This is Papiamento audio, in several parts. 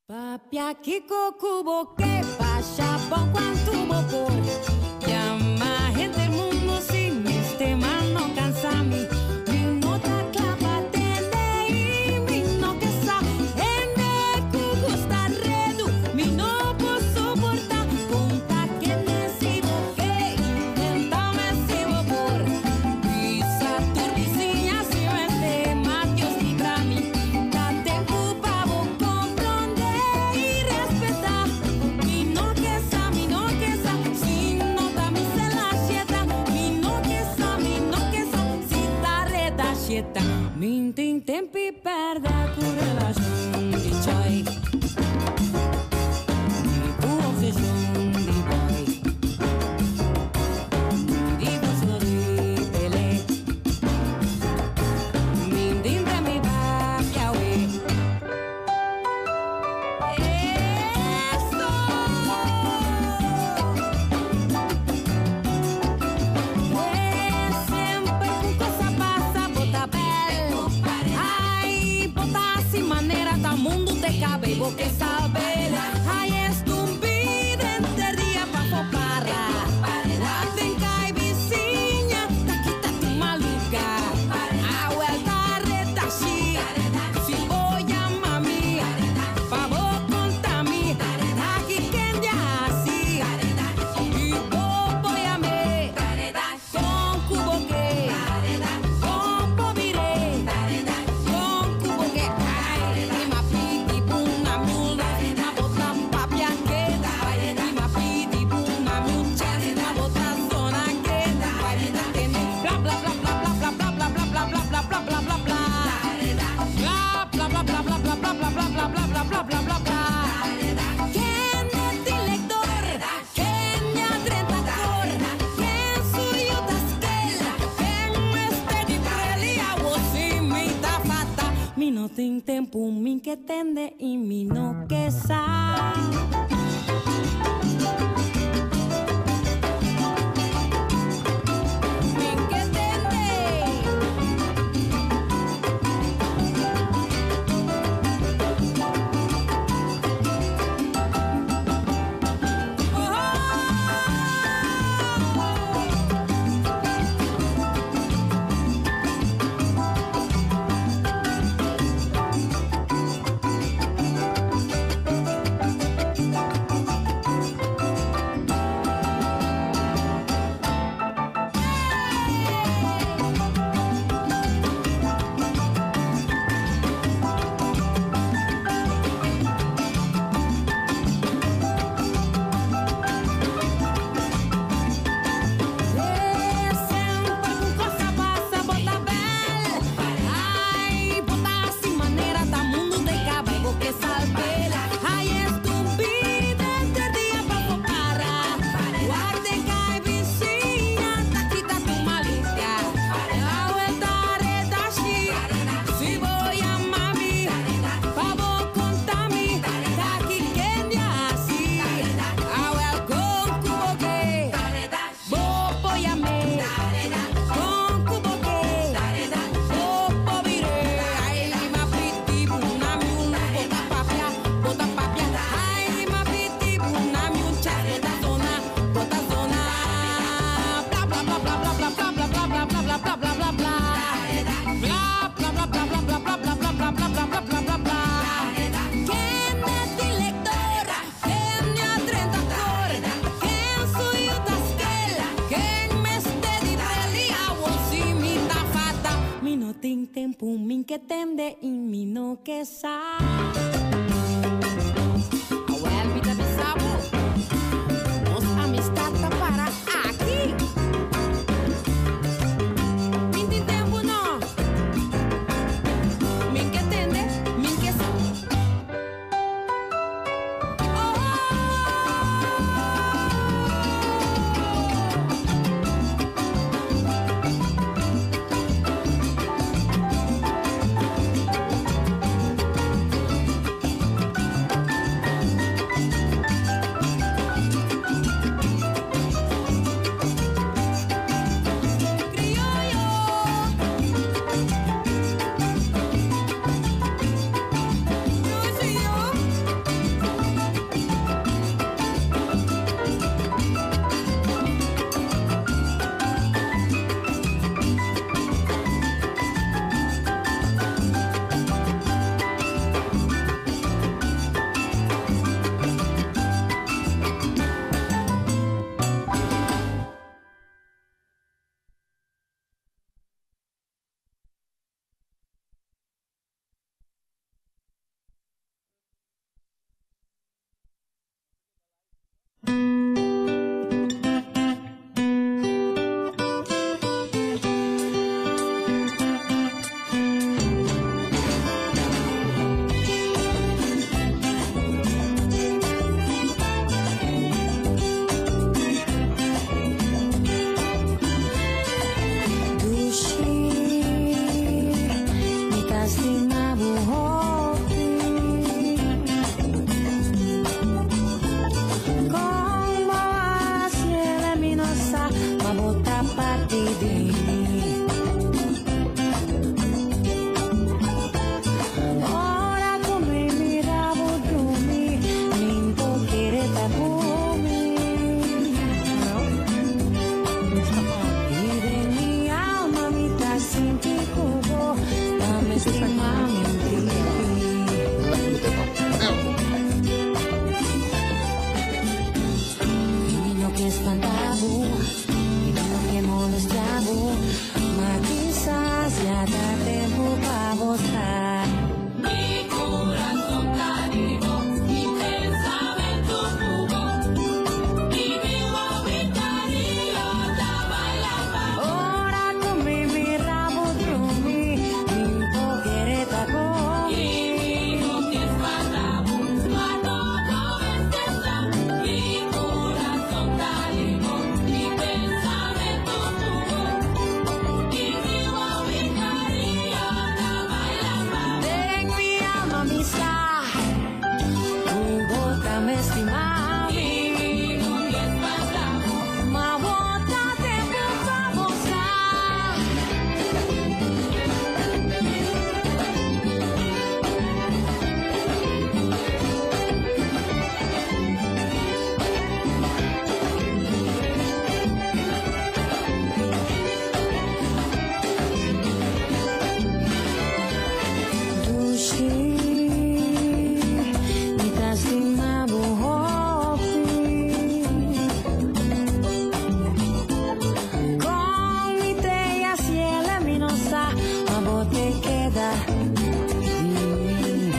Papia kiko ku bo ke basha bon kuantu bo por Yama henter mundu si mester ma no kansa mi Mi no ta kla pa tende i mi no ke sa Hende ku gusta redu mi no por soporta Punta kende si bo ke intenta me si bo por Bisa tur bisiña si mester ma Dios libra mi Ta tempu pa bo comprende y respeta Mi no ke sa, mi no ke sa Si no ta mi cela sheta Mi no ke sa, mi no ke sa Si ta reda sheta Mi n'tin temp'i perde ku relashon di choy Ni ku obseshon di boy Ni divorcio di pele Mi n'tin temp'i papia we Eso! E semper ku kos a pasa bo ta bel Ai, bo ta hasi manera ta mundu te kabe i bo ke sabel Ai, es tu bida enter dia pafo para Wak den kai bisiña ta kita tu maluga Awel ta reta shi Si bo yama mi pa bo konta mi Aki kende a hasi I bo por yam'é Kon ku bo ke Kon bo bir'é Kon ku bo ke Ai mi ma pidi bu na mi un love Ma bo ta papia ke bai Mi ma pidi bu na mi un chance Ma bo ta zona ke bai Mi ta tende bla bla bla bla bla bla bla bla bla bla bla bla bla bla bla Bla bla bla bla bla bla bla bla bla bla bla bla bla bla bla Kende tin lector Kende a drenta kor Ken su yu ta skel Ken mester di brel I awo si mi ta fata Mi no tin tempu mi ke tende i mi no ke sa. Mi ke tende. Semper ku kos a pasa bo ta bel Ai, bo ta hasi manera ta mundu den kaba i bo ke salbel Ai, es tu bida enter dia pa bo para Wak den kai bisiña ta kita tu maluka Awe ta redashi si bo yama mi pa bo konta mi ta ki kende a hasi Awel kon ku bo ke Bo por yam'é Kon ku bo ke Bo por bir'é Ai m'a pidi bo na mi un Bo ta papia, bo ta papia Ai m'a pidi bo na mi un chèns Bo ta zona, bo ta zona Bla bla bla bla bla bla bla bla bla bla bla bla bla bla bla Bla bla bla bla bla bla bla bla bla bla bla bla bla bla bla Kende tin lector Ken a drenta kor Ken su yu ta skel Ken mester di brel I awo si mi ta fata Mi no tin tempu mi ke tende I mi no ke sa Awel mi ta bisa bo Nos amistad ta para aki Mi tin tempu no Mi ke tende mi ke sa. ta stima bo hopi. Con bo a haciele mi no sa, ma bo ta parti di mi. Ora cu mi mira bo drumi, mi n'po kere ta cu mi. Y den mi alma mi ta sinti cu bo ta mi stima mi tripi. Y mi no ke spanta bo, y mi no ke molestia bo, ma kisas ya ta tempo pa bo sa. Mi corazón ta vivo, mi pensamiento puro. Y mi cariño ta baila pa Ora cu mi mira bo drumi, mi n'po kere ta cu mi. Y mi no ke spanta bo, ma no mester Mi corazón ta vivo, mi pensamiento puro. Y mi cariño ta baila pa Den mi alma mi sa, cu bo ta mi stima Y mi. mi no ke spanta bo, Ma awor ta tempo pa bo sa. Dushi, mi ta stima bo hopi. Con mi t'ey haciele mi no sa, ma bo t'ey keda di mi.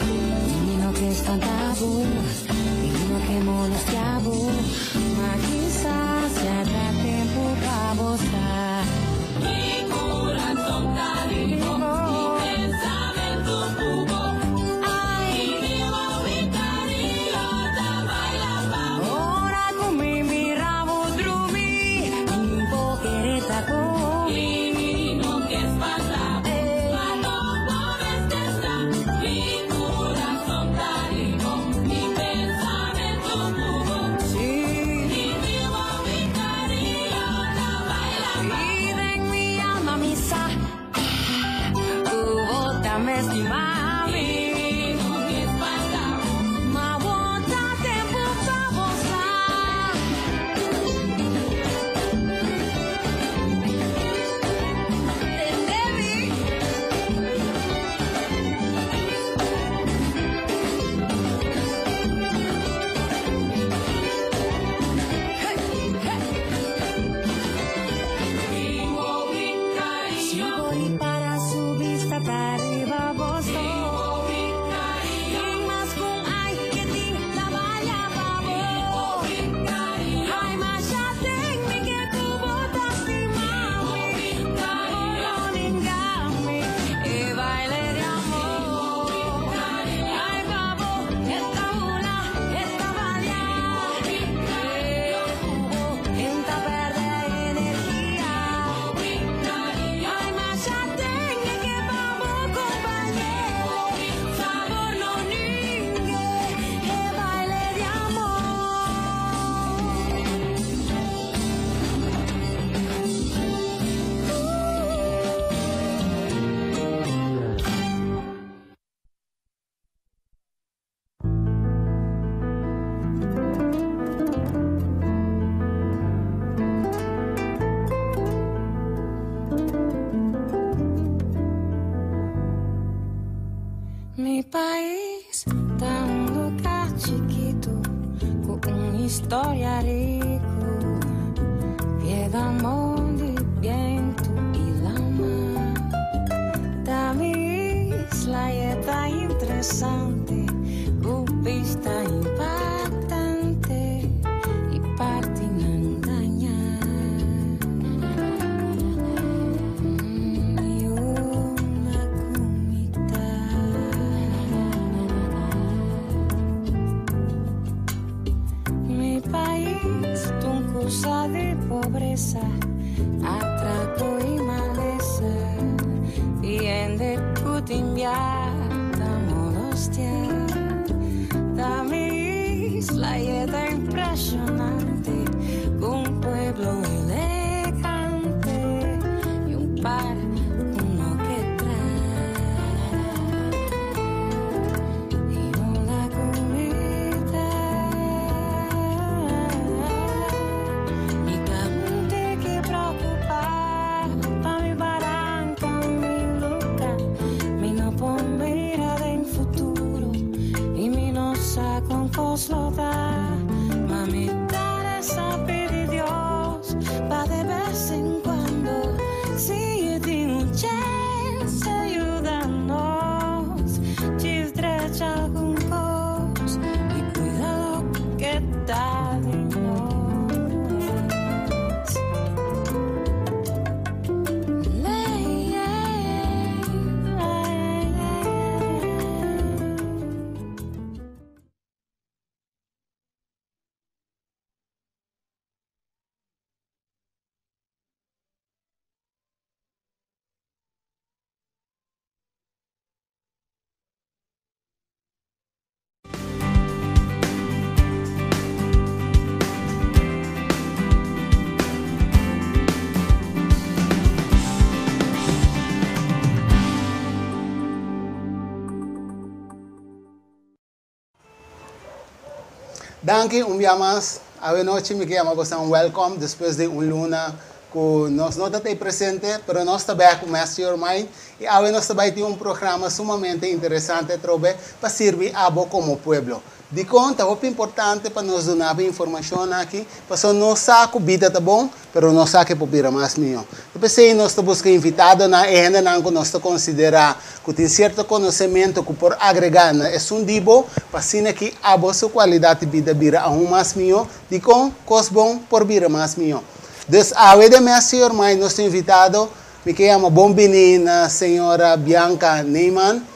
Y mi no ke spanta bo, y mi no ke molestia bo, ma kisas ya ta tempo pa bo sa. Mi corazón ta vivo, mi pensamiento puro. Ay, Y mi cariño ta baila pa ora cu mi mira bo drumi, mi n'po kere ta cu Y mi. mi no ke spanta bo, ma no mester sa. Mi corazón ta vivo, mi pensamiento puro. Si. Y mi cariño ta baila pa Y den mi alma mi sa, cu bo ta mi stima mi. Y mi no ke spanta bo, Ma awor ta tempo pa bo sa. Tende mi. Mi Si cariño, bo ripara su bista ta riba bo so. mi cariño, Tin mas cu ay cu tin ta baila pa bo. mi cariño, Ay, masha den mi ke cu bo ta stima mi. No nenga mi, e baile di amor. Ay, babo, esta una, esta balia. Enta perde energia. Ay, masha den mi ke babo compañero. Favor no ningue, e baile di amor. Mi pais ta un lugar chikito cu un historia rico. Piedra, monte, viento y la mar. Ta mi isla y ta interesante, cu bista impactante y partinan daña. Y una cu mi ta. Mi pais, ta un cosa di pobresa, atraco. Impresionante, un pueblo elegante y un par uno que trae y una comida. Mi no que preocupar pa mi baranca, mi lugar. Mi no por mira den futuro y mi no sa con cos lo ta. Ma mi ta resa pidi Dios pa de bes en cuando si tin un chance yuda nos drecha algun cos y cuida loke ta di nos. Ley, yeah, yeah. Danki un dia mas. Awe nochi mi ke yama boso un welcome despues di un luna ku nos no ta presente, pero nos ta back ku Master Your Mind. I awe nos tambe tin un programa sumamente interesante trobe pa sirbi abo komo pueblo. Dikon ta hopi importante pa nos duna informashon aki, paso nos sa ku bida ta bon, pero nos sa ku por bira mas mihó. P'esei nos ta buska invitadonan i hendenan ku nos ta konsiderá ku tin sierto konosementu ku por agregá na esun di bo, pa asina ku abo su kualidat di bida bira aún mas mihó, dikon kos bon por bira mas mihó. Dus awe den Master Your Mind nos invitado, mi ke yama bon bini na señora Bianca Neyman.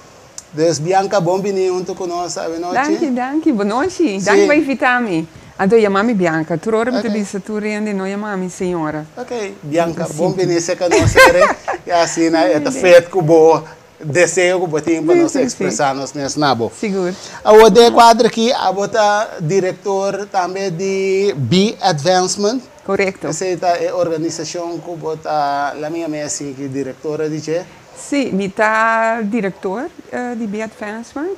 Dus Bianca, bon bini huntu ku nos awe nochi. Danki, danki. Bon nochi. Danki pa invitá mi. Anto yama mi Bianca. Tur ora mi ta bisa tur hende no yama mi señora. Ok, Bianca, bon bini serka nos ere. I asina e ta fet ku bo deseo ku bo tin pa nos ekspresá nos mes na bo. Sigur. Awor den e kuadro aki abo ta direktor tambe di B Advancement. Korekto. Esei ta e organisashon ku bo ta, la mi yama asina ki direktora di dje. Sí, mi ta direktor di B Advancement.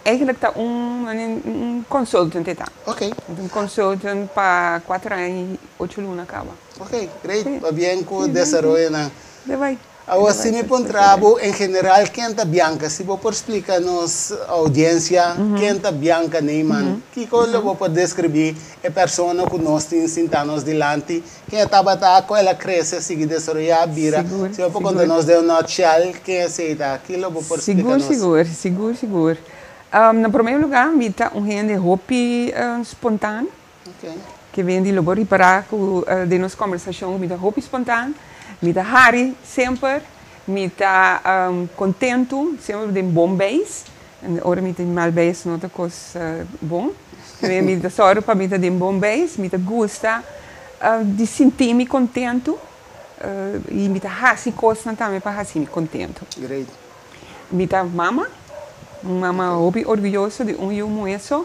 Eigenlijk ta un consultant e ta. Un consultant pa 4 aña i 8 luna kaba. Ok, great. Pabien ku desaroyonan. De bai. Awor, si mi puntra bo en general, ken ta Bianca? Si bo por splika nos oudiensia, ken ta Bianca Neyman? Kiko lo bo por deskribí e persona ku nos tin sintá nos dilanti? Ken tabata, kon el a krese, sigui desaroyá, bira? Si bo por konta nos den un nutshell, ken esei ta? Kiko lo bo por splika nos? Sigur, sigur, sigur. Na promé lugá, mi ta un hende hopi spontaan. Ke men di lo bo ripará ku den nos kombersashon mi ta hopi spontaan. Mi ta hari semper, mi ta kontentu, semper den bon beis. Ora mi ta mal beis no ta kos bon. Mi ta sòru pa mi ta den bon beis. Mi ta gusta di sinti mi kontentu i mi ta hasi kosnan tambe pa hasi mi kontentu. Great. Mi ta mama, un mama hopi orguyoso di un yu muhé so.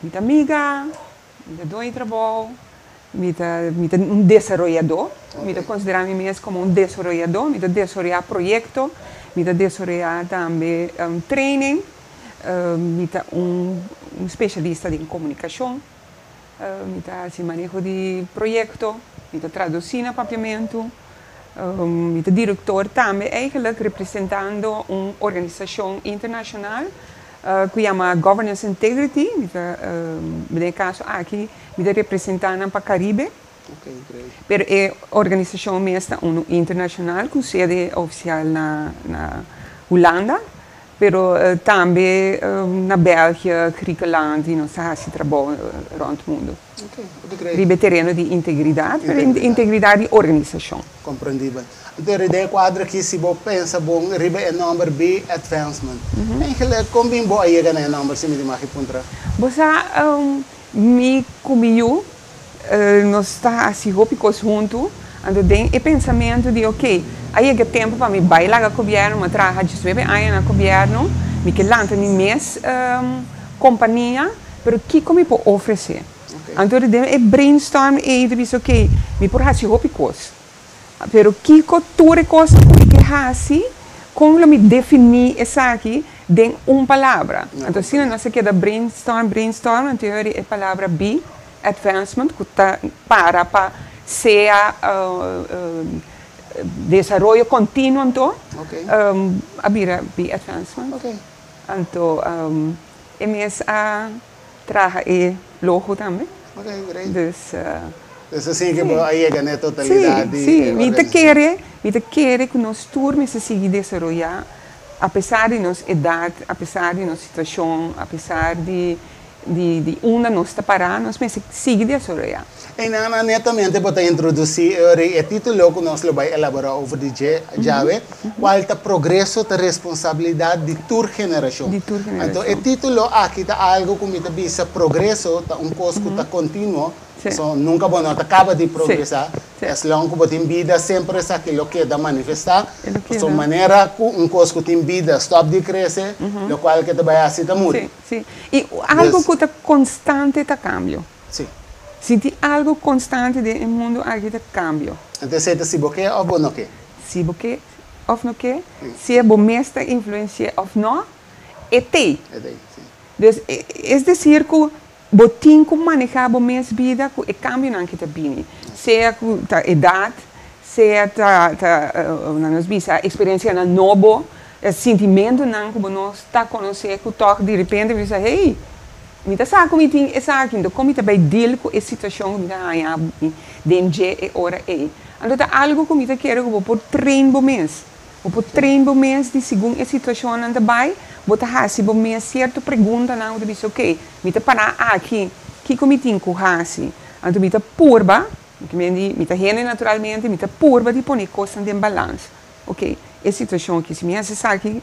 Mi ta amiga, mi ta doño di trabou, mi ta un desaroyadó. Mi ta konsiderá mi mes komo un desaroyadó. Mi ta desaroyá proyekto, mi ta desaroyá tambe training. Mi ta un spesialista den komunikashon. Mi ta hasi maneho di proyekto, mi ta tradusí na papiamentu. Mi ta direktor tambe eigenlijk representando un organisashon internashonal ku yama Governance Integrity. Mi ta, den e kaso aki, mi ta representá nan pa Karibe. Ok, great. Pero e organisashon mes ta unu internashonal ku sede ofisial na Hulanda, pero tambe na België, Griekenland i nos ta hasi trabou rònt mundu. Ok, great. Riba e tereno di integridat, pero integridat di organisashon. Komprendibel. Anto den e kuadro aki, si bo pensa bon riba e nòmber B Advancement. Eigenlijk, kon bin bo a yega na e nòmber, si mi di mag puntra? Bo sa, mi ku mi yu, nos ta hasi hopi kos huntu, anto den e pensamentu di ok, a yega tempu pa mi bai laga gobièrnu, mi a traha 19 aña na gobièrnu, mi ke lanta mi mes kompania. Pero kiko mi por ofresé? Anto den e brainstorm ei ta bisa, ok, mi por hasi hopi kos. Pero kiko tur e kos ku mi ke hasi, kon lo mi definí esaki den un palabra? Anto asina nos a keda brainstorm, brainstorm, anto e e palabra Be Advancement ku ta para pa sea desaroyo kontinuo anto a bira Be Advancement. Anto e mes a traha e logo tambe. Ok, great. Dus. Dus asina ke bo a yega na e totalidat di e Sí, mi ta kere, mi ta kere ku nos tur mester sigui desaroyá apesar di nos edat, apesar di nos situashon, apesar di di unda nos ta pará, nos mester sigui desaroyá. Einan netamente bo ta introdusí e ora e título ku nos lo bai elaborá over di dje djawe, kual ta Progreso ta responsabilidat di tur generashon. Di tur generashon. Anto e título aki ta algu ku mi ta bisa progreso ta un kos ku ta kontinuo, so nunka bo no ta kaba di progresá, as long ku bo tin bida semper esaki lo keda manifestá, pasobra manera ku un kos ku tin bida stòp di krese, lokual ke ta bai hasi ta muri. Sí, i algu ku ta konstante ta kambio. Sí. Si tin algu konstante den e mundu aki ta kambio. Anto esei ta si bo ke òf bo no ke. Si bo ke òf no ke, si e bo mes ta influensi'é òf no, e t'ei. E t'ei, sí. Dus, es desir ku bo tin ku manehá bo mes bida ku e kambionan ki ta bini. Sea ku ta edat, sea ta ta nan nos bisa eksperensianan nobo, E sintimentunan ku bo no ta konosé ku tòg di repente bo bisa, hey, mi ta sa ku mi tin esaki, anto kon mi ta bai deal ku e situashon ku mi ta haña den dje e ora ei? Anto ta algu ku mi ta kere ku bo por train bo mes. Bo por train bo mes di segun e situashonnan ta bai, bo ta hasi bo mes sierto preguntanan ku ta bisa, ok, mi ta pará aki, kiko mi tin ku hasi? Anto mi ta purba, mi ta hende naturalmente, mi ta purba di pone e kosnan den balans. Ok, e situashon aki, si mi hasi esaki,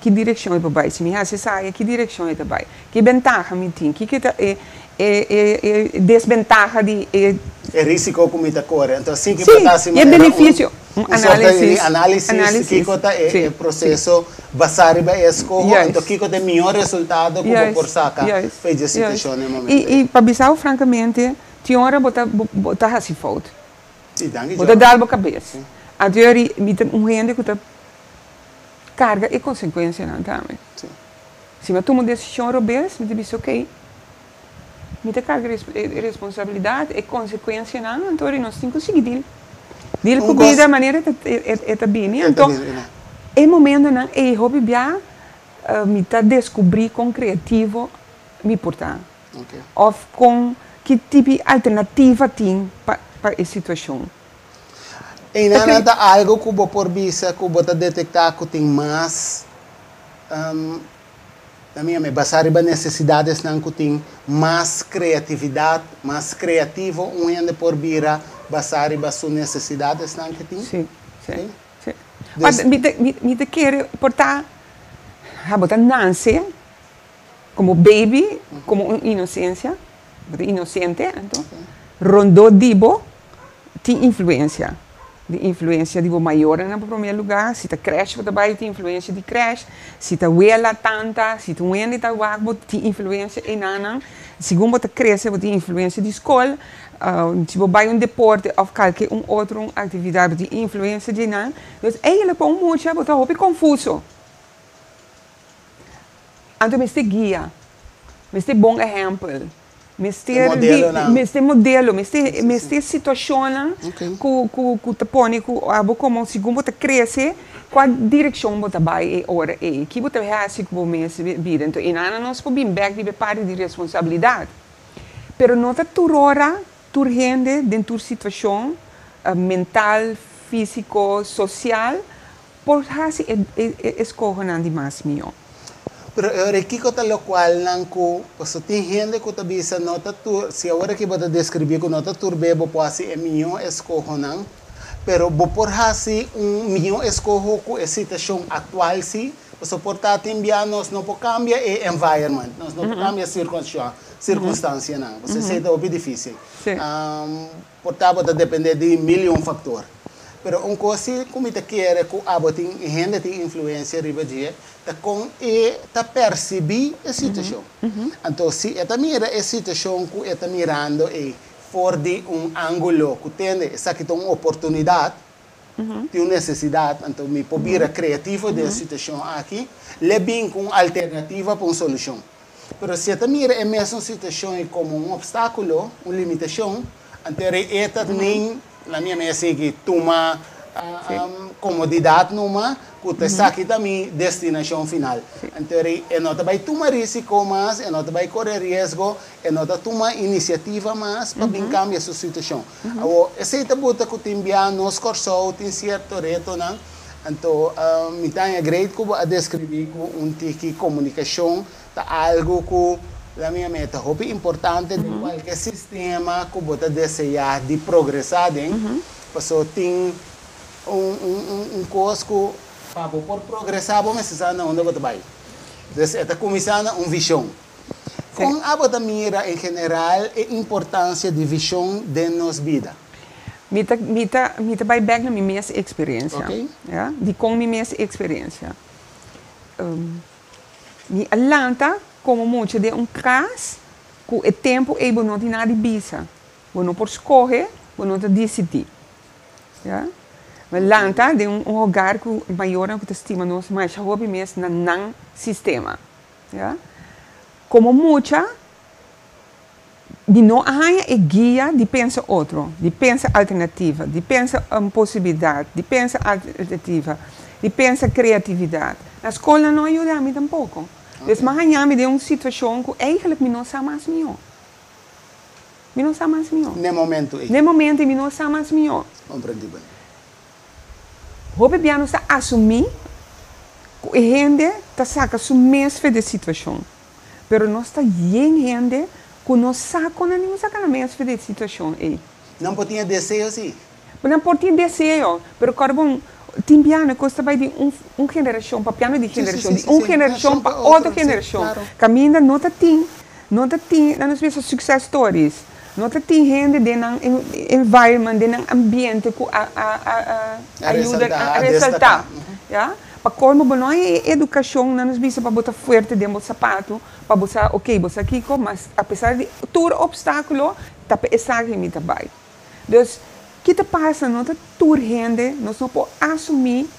ki direkshon e por bai? Si mi hasi esaki, ki direkshon e ta bai? Ki bentaha mi tin? Kiko ta e e e e desbentaha di e. E risiko ku mi ta kore. Anto así ki bo ta hasi manera un. E benefisio. Un análisis. Un sorta di análisis kiko ta e proseso basá riba e eskoho. Anto kiko ta e mihó resultado ku bo por saka pa e situashon na e momento ei. I pa bisa bo frankamente, tin ora bo ta bo ta hasi fout. Sí, danki Bo ta dal bo kabes. Anto yori mi ta un hende ku ta karga e konsekuensianan tambe. Si mi a tuma un desishon robes, mi ta bisa okey, mi ta karga e responsabilidat, e konsekuensianan, anto yori nos tin ku sigui dil. Dil ku bida manera e ta bini. Anto e momentonan ei hopi bia mi ta deskubrí kon kreativo mi por ta. Of kon ki tipi alternativa tin pa pa e situashon. Einan ta algo ku bo por bisa ku bo ta detektá ku tin mas na mi ame basá riba nesesidadesnan ku tin mas kreatividat, mas kreativo un hende por bira basá riba su nesesidadesnan ku tin? Sí, sí, sí. Mi ta mi ta kere por ta ha bo ta nanse Como baby, como un inocencia, bo ta inocente, anto rondó di bo tin influencia, di influencia di bo mayornan na prome lugar, si ta crèche bo ta bai tin influencia di crèche, si ta wela, tanta, si ta un hende ta wak bo tin influencia enanan, segun bo ta crece bo tin influencia di scol, si bo bai un deporte of kalke un otro un actividad bo tin influencia di nan, dus eigenlijk pa un mucha bo ta hopi confuso. Anto mester guia, mester bon ehèmpel, mester di, mester modelo, mester mester situashonnan ku ku ku ta pone ku abo komo segun bo ta krese kua direkshon bo ta bai e ora ei, ki bo ta hasi ku bo mes bida. Anto einan nos por bin bèk riba e parti di responsabilidat, pero no ta tur ora tur hende den tur situashon mental, físiko, sosial Por hasi e e eskohonan di mas mihó. Pero e ora kiko ta lokualnan ku paso tin hende ku ta bisa no ta tur si awor aki bo ta deskribí ku no ta tur be bo por hasi e mihó eskohonan pero bo por hasi un mihó eskoho ku e situashon aktual si paso por ta tin bia nos no por kambia e environment nos no por kambia sirkunstansianan paso esei ta hopi difísil por ta bo ta depende di mil i un faktor. Pero un kos si ku mi ta kere ku abo tin hende tin influensia riba dje ta kon e ta persibí e situashon. Anto si e ta mira e situashon ku e ta mirando ei for di un ángulo ku tende esaki ta un oportunidat, tin un nesesidat, anto mi por bira kreativo den e situashon aki, l'e bin ku un alternativa pa un solushon. Pero si e ta mira e mesun situashon ei komo un opstákulo, un limitashon, anto e ta nin, na mi a sigui tuma komodidat numa ku ta esaki ta mi destinashon final. Anto e no ta bai tuma risiko mas, e no ta bai kore riesgo, e no ta tuma inisiativa mas pa bin kambia su situashon. Awor, esei ta buta ku tin bia nos Kòrsou tin sierto retonan. Anto mi ta haña great ku bo a deskribí ku un tiki komunikashon ta algu ku la mi a meta hopi importante den kualke sistema ku bo ta deseá di progresá den. Pasobra tin un un un kos ku pa bo por progresá bo mester sa na unda bo ta bai. Dus e ta kuminsá na un vishon. Kon abo ta mira en general e importansia di vishon den nos bida? Mi ta mi ta mi ta bai bek na mi mes eksperensia. Ya, dikon mi mes eksperensia? Mi a lanta komo mucha den un kas ku e tempu ei bo no tin nada di bisa. Bo no por skohe, bo no ta disidí. Ya. Mi a lanta den un hogar ku mayornan ku ta stima nos masha hopi mes na nan sistema. Ya. Komo mucha di no a haña e guia di pensa otro, di pensa alternativa, di pensa un posibilidat, di pensa alternativa, di pensa kreatividat. Na skol nan no a yuda mi tampoko. Dus mi a haña mi den un situashon ku eigentlik mi no sa mas mihó. Mi no sa mas mihó. N'e momentu ei. N'e momentu ei mi no sa mas mihó. Komprendibel. Hopi bia nos ta asumí ku e hende ta saka su mes fe di e situashon, pero nos ta yen hende ku no sa kon nan tin ku saka nan mes fe di e situashon ei. Nan por tin e deseo sí. Nan por tin deseo, pero kòrda bon, tin bia no e kos ta bai di un un generashon, papiando di generashon, di un generashon pa otro generashon, kaminda no ta tin No ta tin, nan nos bisa success stories, no ta tin hende den nan environment, den nan ambiente ku a a a a yuda, a resaltá, ya. Pa colmo bo no hay e educacion, nan nos bisa pa bo ta fuerte den bo sapato, pa bo sa ok bo sa kiko, mas apesar di tur obstaculo ta pa esaki mi ta bai. Dus, ki ta pasa, no ta tur hende, nos no por asumi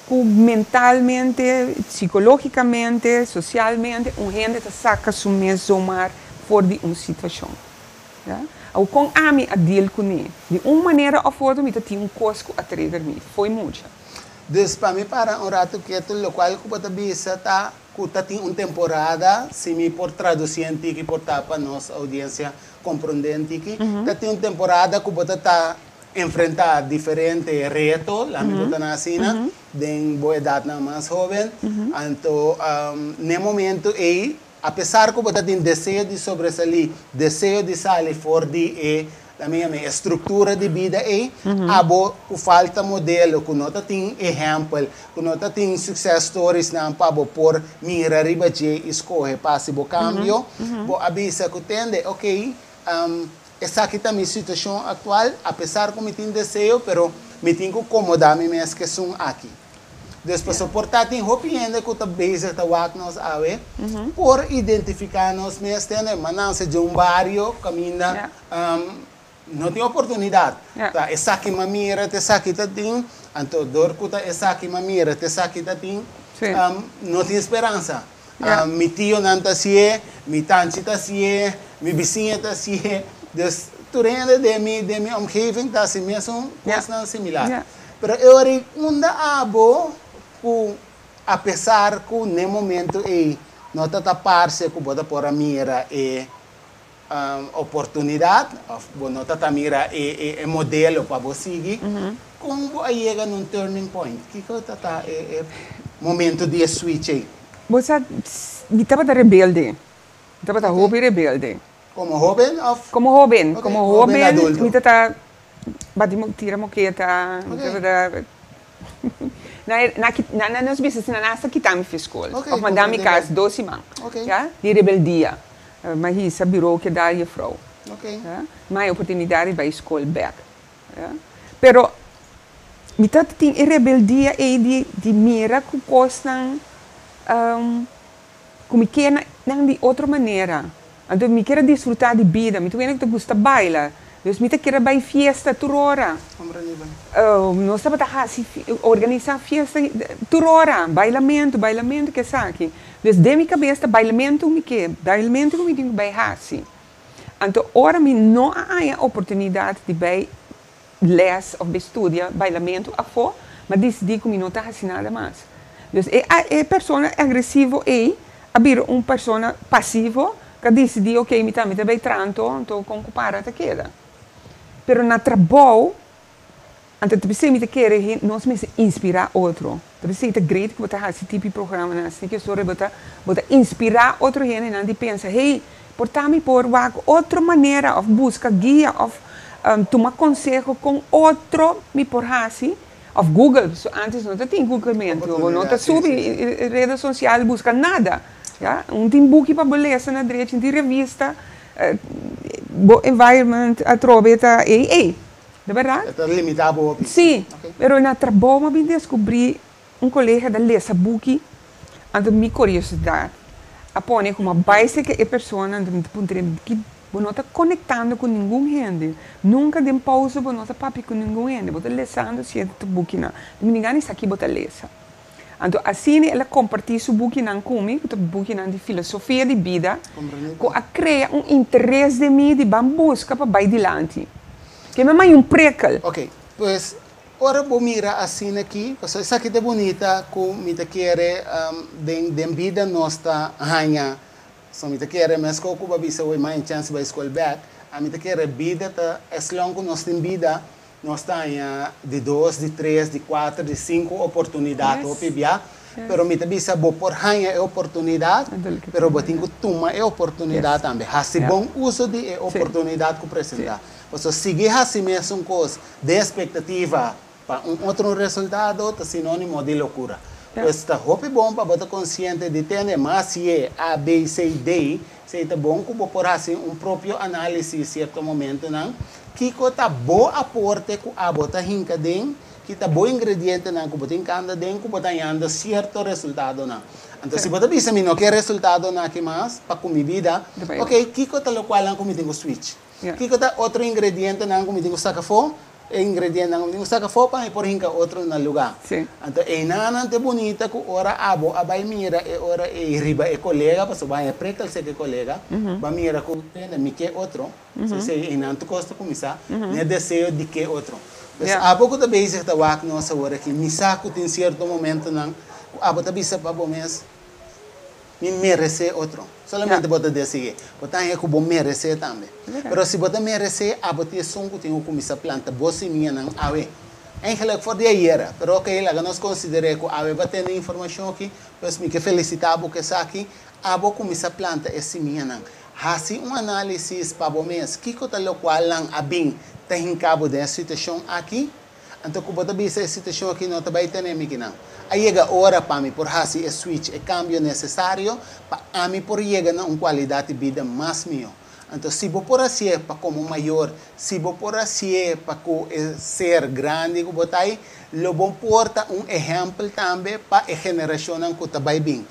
ku mentalmente, psikológikamente, sosialmente un hende ta saka su mes zomaar for di un situashon. Ya. Awor kon ami a deal kuné? Di un manera òf otro mi ta tin un kos ku a trigger mi, fo'i mucha. Dus pa mi para un ratu ketu lokual ku bo ta bisa ta ku ta tin un temporada, si mi por tradusí en tiki por ta pa nos oudiensia komprondé en tiki, ta tin un temporada ku bo ta ta enfrentá diferente reto, laat mi bota nan asina, den bo edatnan mas hóben. Anto, n'e momento ei, apesar ku bo ta tin deseo di sobresalí, deseo di sali for di e, laat mi yama, e struktura di bida ei, abo ku falta modelo, ku no ta tin ehèmpel, ku no ta tin success storiesnan pa bo por mira riba dje i skohe pa hasi bo kambio, bo a bisa ku tende, okey, Esaki ta mi situashon aktual, apesar ku mi tin deseo, pero mi tin ku komodá mi mes ku esun aki. Dus pasobra por ta tin hopi hende ku ta bezig ta wak nos awe, por identifiká nos mes tende ma nan se dje un bario kaminda no tin oportunidat. Ta esaki m'a mira, ta esaki ta tin, anto dor ku ta esaki m'a mira, ta esaki ta tin, no tin speransa. Mi tionan ta hasié, mi tanchi ta hasié, mi bisiña ta hasié. Dus tur hende den mi den mi omgeving ta hasi mesun kosnan similar. Pero e ora ei unda abo ku apesar ku n'e momento ei no ta ta parse ku bo ta por a mira e oportunidat òf bo no ta ta mira e e modelo pa bo sigui, kon bo a yega na un turning point? Kiko ta ta e momento di e switch ei? Bo sa, mi tabata rebelde. Mi tabata hopi rebelde. Komo hóben òf? Komo hóben. Komo hóben mi ta ta bati tira moketa, mi tabata Na na nos bisa asina, nan hasta kita mi fi skol of manda mi kas dos siman, ya, di rebeldia. Mi a hisa biro keda jefrou, ya. Mi a haña oportunidat di bai skol bek, ya. Pero. Mi tabatin e rebeldia ei di mira ku kosnan ku mi kier nan di otro manera. Anto mi kier a disfrutá di bida. Mi ta wende ku ta gusta baila. Dus mi ta kier a bai fiesta tur ora. Nos tabata hasi, organisá fiesta tur ora. Bailamentu, bailamentu ku esaki. Dus den mi kabes ta bailamentu mi ke, bailamentu ku mi tin ku bai hasi. Anto ora mi no a haña oportunidat di bai les of bai studia bailamentu afó, m'a disidí ku mi no ta hasi nada mas. Dus e e persona agresivo ei a bira un persona pasivo ku a disidí, okey, mi tambe ta bai traha anto, anto kon ku para ta keda. Pero na trabou, anto ta p'esei mi ta kere nos mester inspirá otro. Ta p'esei ta great ku bo ta hasi tipo di programanan asina ke sora bo ta bo ta inspirá otro hendenan di pensa, hey, por ta mi por wak otro manera òf buska guia òf tuma konseho kon otro mi por hasi òf Google, pasobra ántes no ta tin Googlementu, bo no ta subi reda sosial buska nada, ya. Un tin buki pa bo lesa na drechi, un tin revista, bo environment atrobe ta ei ei. De berdad? E ta limita bo hopi. Sí, pero na trabou mi a bin descubri un colega ta lesa buki, anto mi curiosidad a pone cu mi a bay cerca e persona, anto mi ta puntra e ki bo no ta conectando cu ningun hende, nunca den pausa bo no ta papia cu ningun hende, bo ta lesando cierto bukinan, mi ninga ni sa ki bo ta lesa. Anto asina el a comparti su bukinan cu mi, cu ta bukinan di filosofia di bida, cu a crea un interes den mi di ban busca pa bay dilanti. Ke mi a maya un prekel. Ok, pues ora bo mira asina aki, pasobra esaki ta bunita cu mi ta kere den den bida nos ta haña, so mi ta kere mesco cu bo a bisa hoy maya chance bay school bek, ami ta kere bida ta as long cu nos tin bida, Nos ta haña di dos, di tres, di kuater, di sinku oportunidat hopi bia, pero mi ta bisa bo por haña e oportunidat, pero bo tin ku tuma e oportunidat tambe. Hasi bon uso di e oportunidat ku presentá. Pasobra sigui hasi mesun kos den espektativa pa un otro resultado ta sinónimo di lokura. Pues ta hopi bon pa bo ta konsiente di tende mas ye A, B, C, D, Esei ta bon ku bo por hasi un propio análisis sierto momentonan. Kiko ta bo aporte ku abo ta hinka den? Ki ta bo ingredientenan ku bo ta hinkando den ku bo ta hañando sierto resultadonan? Anto si bo ta bisa mi no ke resultadonan aki mas pa ku mi bida, ok, kiko ta lokualnan ku mi tin ku switch? Kiko ta otro ingredientenan ku mi tin ku saka afó? E ingredientenan ku mi tin ku saka afó pa mi por hinka otro na lugá. Anto einanan ta e bunita ku ora abo a bai mira e ora ei riba e kolega, pasobra bo haña prekel serka e kolega, bo a mira ku tende mi ke otro, so esei einan tur kos ta kuminsá na e deseo di ke otro. Pues abo ku ta bezig ta wak nos awor aki, mi sa ku tin sierto momentonan ku abo ta bisa pa bo mes, Mi meresé otro. Solamente bo ta dese'é. Bo ta haña ku bo meresé tambe. Pero si bo ta meresé, abo tin esun ku tin ku kuminsá planta bo simianan awe. Eigenlijk for di ayera. Pero oké, laga nos konsider'é ku awe bo a tende informashon aki, pues mi ke felisitá bo ku esaki. Abo kuminsá planta e simianan. Hasi un análisis pa bo mes. Kiko ta lokualnan a bin ta hinká bo den e situashon aki? Anto ku bo ta bisa e situashon aki no ta bai tene mi kinan. A yega ora pa mi por hasi e switch, e kambio nesesario pa ami por yega na un kualidat di bida mas mihó. Anto si bo por hasié pa komo mayor, si bo por hasié pa ku e ser grandi ku bo ta ei, lo bo por ta un ehèmpel tambe pa e generashonnan ku ta bai bin.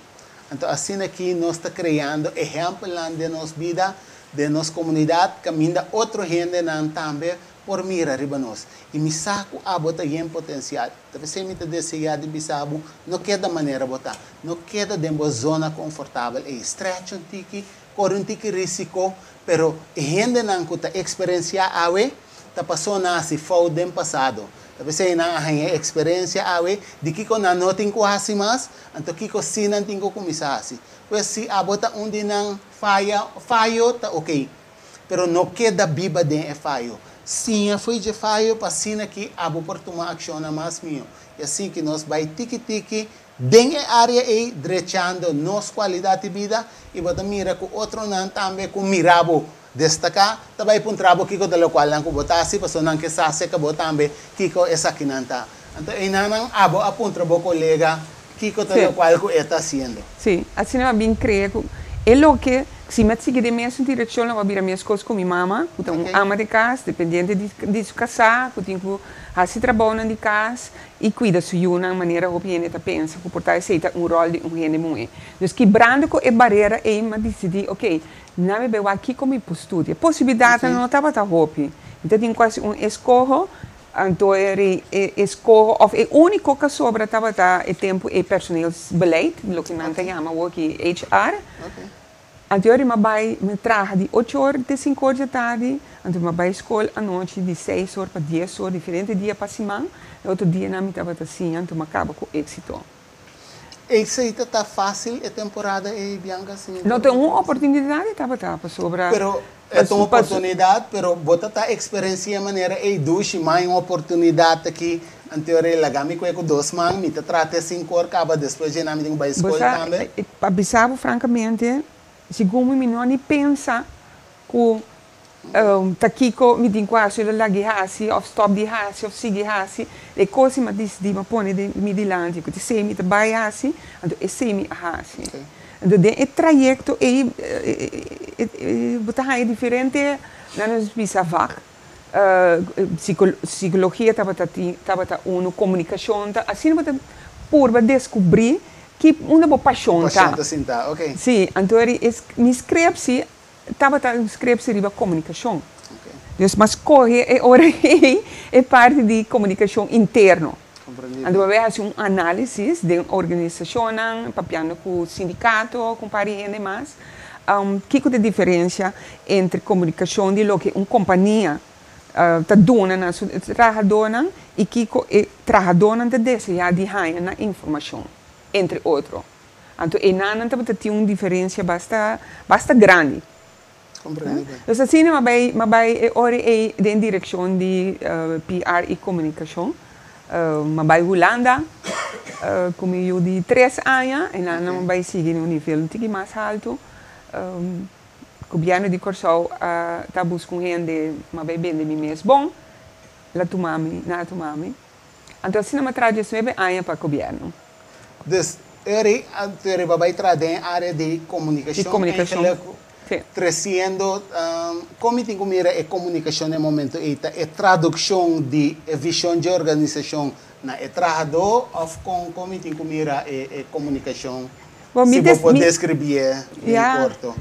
Anto asina aki nos ta kreando ehèmpelnan den nos bida, den nos komunidat, kaminda otro hendenan tambe por mira riba nos. I mi sa ku abo ta yen potensial. Ta p'esei mi ta deseá di bisa bo, no keda manera bo ta. No keda den bo zona konfortabel ei. Stretch un tiki, kore un tiki risiko, pero e hendenan ku ta eksperensiá awe ta pasó nan hasi fout den pasado. Ta p'esei nan a haña e eksperensia awe di kiko nan no tin ku hasi mas, anto kiko sí nan tin ku kuminsá hasi. Pues si abo ta un di nan, faya, fayo ta okey. Pero no keda biba den e fayo. Siña fo'i dje fayo pa asina ki abo por tuma akshonnan mas mihó. I asin ki nos bai tiki tiki den e área ei drechando nos kualidat di bida i bo ta mira ku otronan tambe ku mira bo destaká ta bai puntra bo kiko ta lokualnan ku bo ta hasi pasobra nan ke sa aserka bo tambe kiko esakinan ta. Anto einanan abo a puntra bo kolega kiko ta lokual ku e ta hasiendo. Sí, asina a bin krea ku e loke. Si mi a sigui den mesun direccion lo a bira mescos cu mi mama, cu ta un ama di cas, dependiente di su casa, cu tin cu haci trabounan di cas y cuida su yunan manera hopi hende ta pensa cu por ta esey ta un rol di un hende muhe. Dus kibrando cu e barera ey mi a dicidi, ok, na mi bay wak kico mi por studia. Posibilidadnan no tabata hopi. Mi ta tin cu haci un escoho. Anto e rei e eskoho òf e úniko ku a sobra tabata e tempu e personeelsbeleid, loke nan ta yama awor aki HR. Anto e ora mi a bai mi traha di ocho or te sinku or dje tardi, anto mi a bai skol anochi di seis or pa dies or diferente dia pa siman, e otro dianan mi tabata siña anto mi a kaba ku éksito. Esei ta ta fásil e temporada ei, Bianca? Si mi No ta un oportunidat e tabata pasobra. Pero e ta un oportunidat, pero bo ta ta eksperensia manera ei dushi, mai un oportunidat aki, anto e laga mi kue ku dos man, mi ta trata e sinku or kaba, despues dje mi tin ku bai skol tambe. Pa bisa bo frankamente, segun mi mi no a ni pensa ku ta kiko mi tin ku hasi, lo lag'i hasi òf stòp di hasi òf sigui hasi. E kos mi a disidí, mi a pone den mi dilanti ku ta esei mi ta bai hasi, anto esei mi a hasi. Anto den e trayekto ei bo ta haña diferente, nan nos bisa vak, psikologia tabata tin, tabata unu, komunikashon ta, asina bo ta purba deskubrí ki unda bo pashon ta. Pashon ta sinta, ok. Sí, anto mi skrepsi tabata un skrepsi riba komunikashon. Dus m'a skohe e ora ei e parti di komunikashon interno. Anto bo a hasi un análisis den organisashonnan, papiando ku sindikato, ku un par di hende mas, kiko ta e diferensia entre komunikashon di loke un kompania ta duna na su trahadónan i kiko e trahadónan ta deseá di haña na informashon, entre otro. Anto einan tabata tin un diferensia basta basta grandi. Komprendibel. Dus asina m'a bai m'a bai e ora ei den direkshon di PR i komunikashon. M'a bai Hulanda ku mi yu di tres aña, einan m'a bai sigui na un nivel un tiki mas haltu. Gobièrnu di Kòrsou a ta buska un hende, m'a bai bende mi mes bon, la tuma mi, nan a tuma mi. Anto asina m'a traha diesnuebe aña pa gobièrnu. Dus eri anto eri bo bai traha den e area di Di komunikashon komunikashon, eigenlijk sí. tresiendo kon mi tin ku mira e komunikashon den e momento ei? Ta e tradukshon di e vishon dje organisashon na e trahadó òf kon kon mi tin ku mira e e komunikashon Bo si mi bo des por mi deskribié den ya. korto?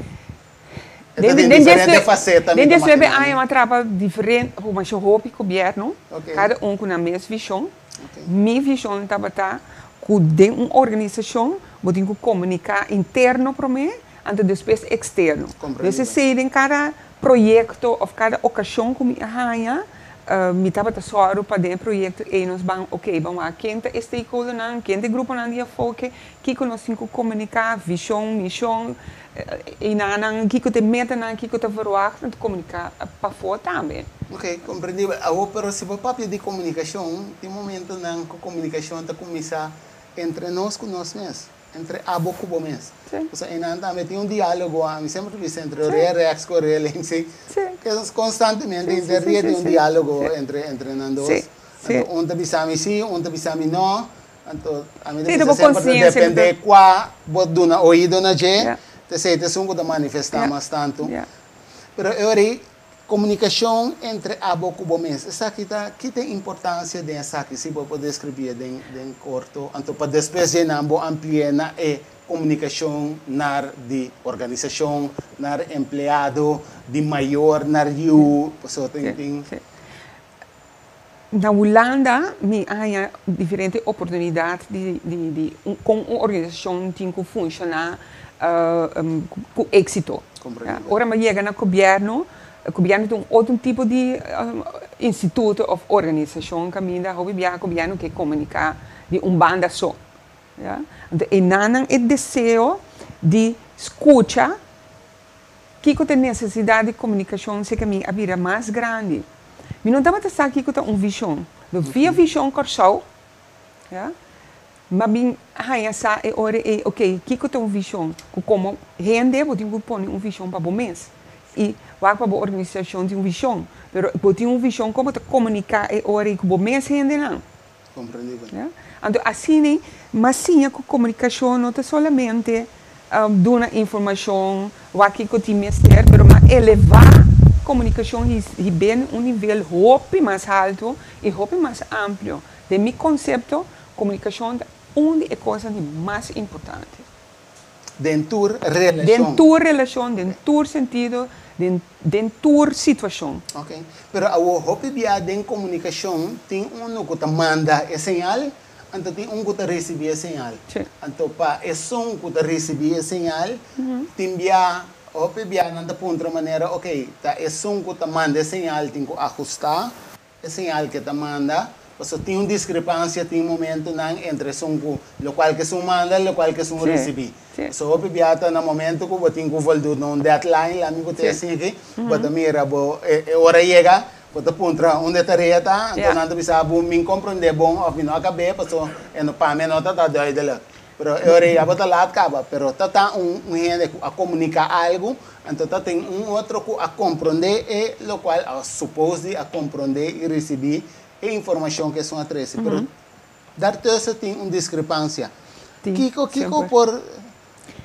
E ta Den den den diferente faseta mi den ta diesnuebe imaginá aña mi. mi a traha pa diferente ku masha hopi gobièrnu, Oké. kada un ku nan mes vishon. Oké. Mi vishon tabata ku den un organisashon bo tin ku komuniká interno promé, anto despues eksterno. Dus Komprendibel. esei den kada proyekto òf kada okashon ku mi a haña, mi tabata sòru pa den e proyekto ei nos ban, oké, ban wak ken ta e stakeholdernan, ken ta e gruponan di afoke, kiko nos tin ku komuniká, vishon, mishon, einanan, kiko ta e metanan, kiko ta verwagt, anto komuniká pafó tambe. Ok, komprendibel. Awor, pero si bo papia di komunikashon, tin momentonan ku komunikashon ta kuminsá entre nos ku nos mes, entre abo ku bo mes. Pasobra einan tambe tin un diálogo, ami semper ta bisa entre orea rèks ku orea links, si. Ke konstantemente inter ria tin un diálogo entre entre nan dos. Anto un ta bisa mi sí, un ta bisa mi no. Anto ami ta Sí, ta bisa bo semper ta konsiensia ku ta dependé kua bo duna oido na dje, ta esei ta esun ku ta manifestá mas tantu. Pero e ora ei komunikashon entre abo ku bo mes, esaki ta, ki ta e importansia den esaki, si bo por deskribié den den korto, anto pa despues dje nan bo ampli'é na e komunikashon nar di organisashon, nar empleado, di mayor nar yu, pasobra tin tin. Na Hulanda mi a haña diferente oportunidat di di di kon un organisashon tin ku funshoná ku éksito. Ora mi a yega na gobièrnu, gobièrnu ta un otro tipo di instituto òf organisashon kaminda hopi biaha gobièrnu ke komuniká di un banda so. Ya. Anto enanan e deseo di skucha kiko ta e nesesidat di komunikashon seke mi a bira mas grandi. Mi no tabata sa kiko ta un vishon. Do via Vishon Kòrsou, ya, m'a bin haña sa e ora ei, ok, kiko ta un vishon? Ku komo hende bo tin ku pone un vishon pa bo mes. I wak pa bo organisashon tin un vishon, pero bo tin un vishon kon bo ta komuniká e ora ei ku bo mes hendenan. Komprendibel. Ya. Anto asina m'a siña ku komunikashon no ta solamente. Duna informashon, wak kiko tin mester, pero m'a elevá komunikashon hib'é na un nivel hopi mas haltu i hopi mas amplio. Den mi konsepto, komunikashon ta un di e kosnan di mas importante. Den tur relashon. Den tur relashon, den tur sentido, den tur situashon. Ok. Pero awor hopi bia den komunikashon tin unu ku ta manda e señal Anto tin un ku ta risibí e señal. Anto pa esun ku ta risibí e señal, tin bia, hopi bia nan ta puntra manera, ok, ta esun ku ta manda e señal tin ku ahustá e señal ku e ta manda, pasobra tin un diskrepansia, tin momentunan entre esun ku lokual ku esun manda i lokual ku esun risibí. Pasobra hopi bia ta na momentu ku bo tin ku voldoen na un deadline, laat mi ku ta esei aki, bo ta mira bo e ora yega, Bo ta puntra unda e tarea ta, anto nan ta bisa bo min komprondé bon òf mi no a kab'é paso e no pa mi e no ta ta duidelijk. Pero e ora ei ya bo ta laat kaba, pero ta ta un un hende ku a komuniká algu, anto ta tin un otro ku a komprondé e lokual a supos di a komprondé i risibí e informashon ku esun a trese. Pero daartussen tin un diskrepansia. Kiko kiko por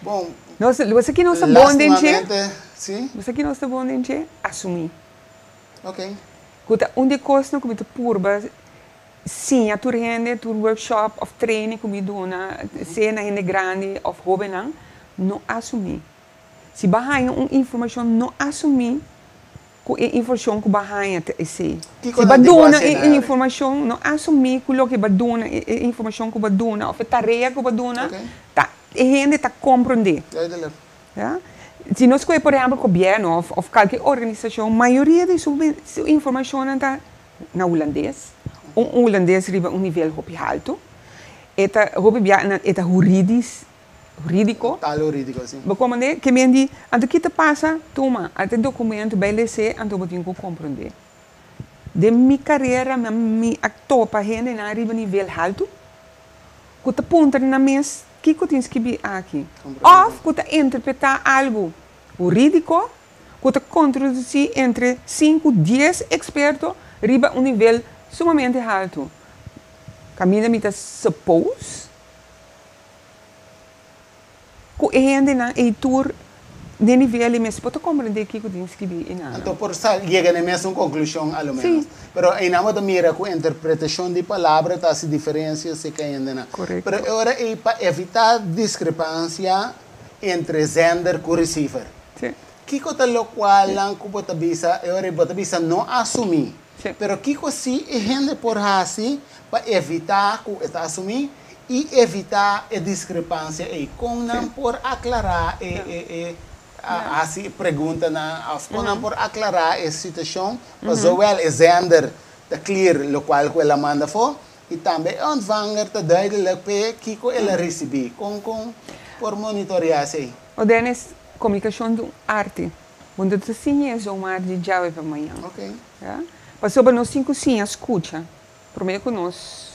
bon Nos esaki nos ta bon den dje? lastimamente si. Nos aki nos ta bon den dje? Asumí. Ok. Ku ta un di e kosnan ku mi ta purba siña tur hende, tur workshop òf training ku mi duna, sea na hende grandi òf hóbennan, no asumí. Si bo a haña un informashon, no asumí ku e informashon ku bo a haña ta esei. Kiko Si bo a nan tin ku duna hasi e na ori? informashon, no asumí ku loke bo a duna, e informashon ku bo a duna òf e tarea ku bo a duna, Ok. ta e hende ta komprondé. Duidelijk. Ya. Si nos kohe por ehempel gobierno of of kalke organisashon, mayoria di su su informashonnan ta na hulandes, un hulandes riba un nivel hopi haltu, e ta hopi bia nan e ta huridis, huridiko. Tal huridiko, si. Bo komprende? Ke men di, anto ki ta pasa? Tuma, ata e dokumento, bai les'é, anto bo tin ku komprende. Den mi karera mi a mi a topa hendenan riba nivel haltu ku ta puntra nan mes kiko tin skibí aki òf ku ta interpretá algu hurídiko ku ta kontradusí entre sinku dies eksperto riba un nivel sumamente haltu. Kaminda mi ta suppose Ku e hendenan ei tur den nivel ei mester por ta komprendé kiko tin skibí einan. Anto por sa yega na e mesun konklushon a lo ménos. Sí. Pero einan bo ta mira ku interpretashon di palabra ta hasi diferensia serka hendenan. Korekto. Pero e ora ei pa evitá diskrepansia entre zender ku receiver. Sí. Kiko ta lokualnan ku bo ta bisa e ora ei bo ta bisa no asumí. Sí. Pero kiko si e hende por hasi pa evitá ku e ta asumí i evitá e diskrepansia ei? Kon nan por aklará e e e hasi e preguntanan òf kon nan por aklará e situashon pa zowel e zender ta clear lokual ku el a manda afó i tambe e ontvanger ta duidelijk p'e kiko el a risibí? Kon kon por monitoreá esei? O Dennis, komunikashon ta un arte. Bo no ta siña e zomaar di djawe pa mañan. Ya? Pasobra nos tin ku siña skucha promé ku nos.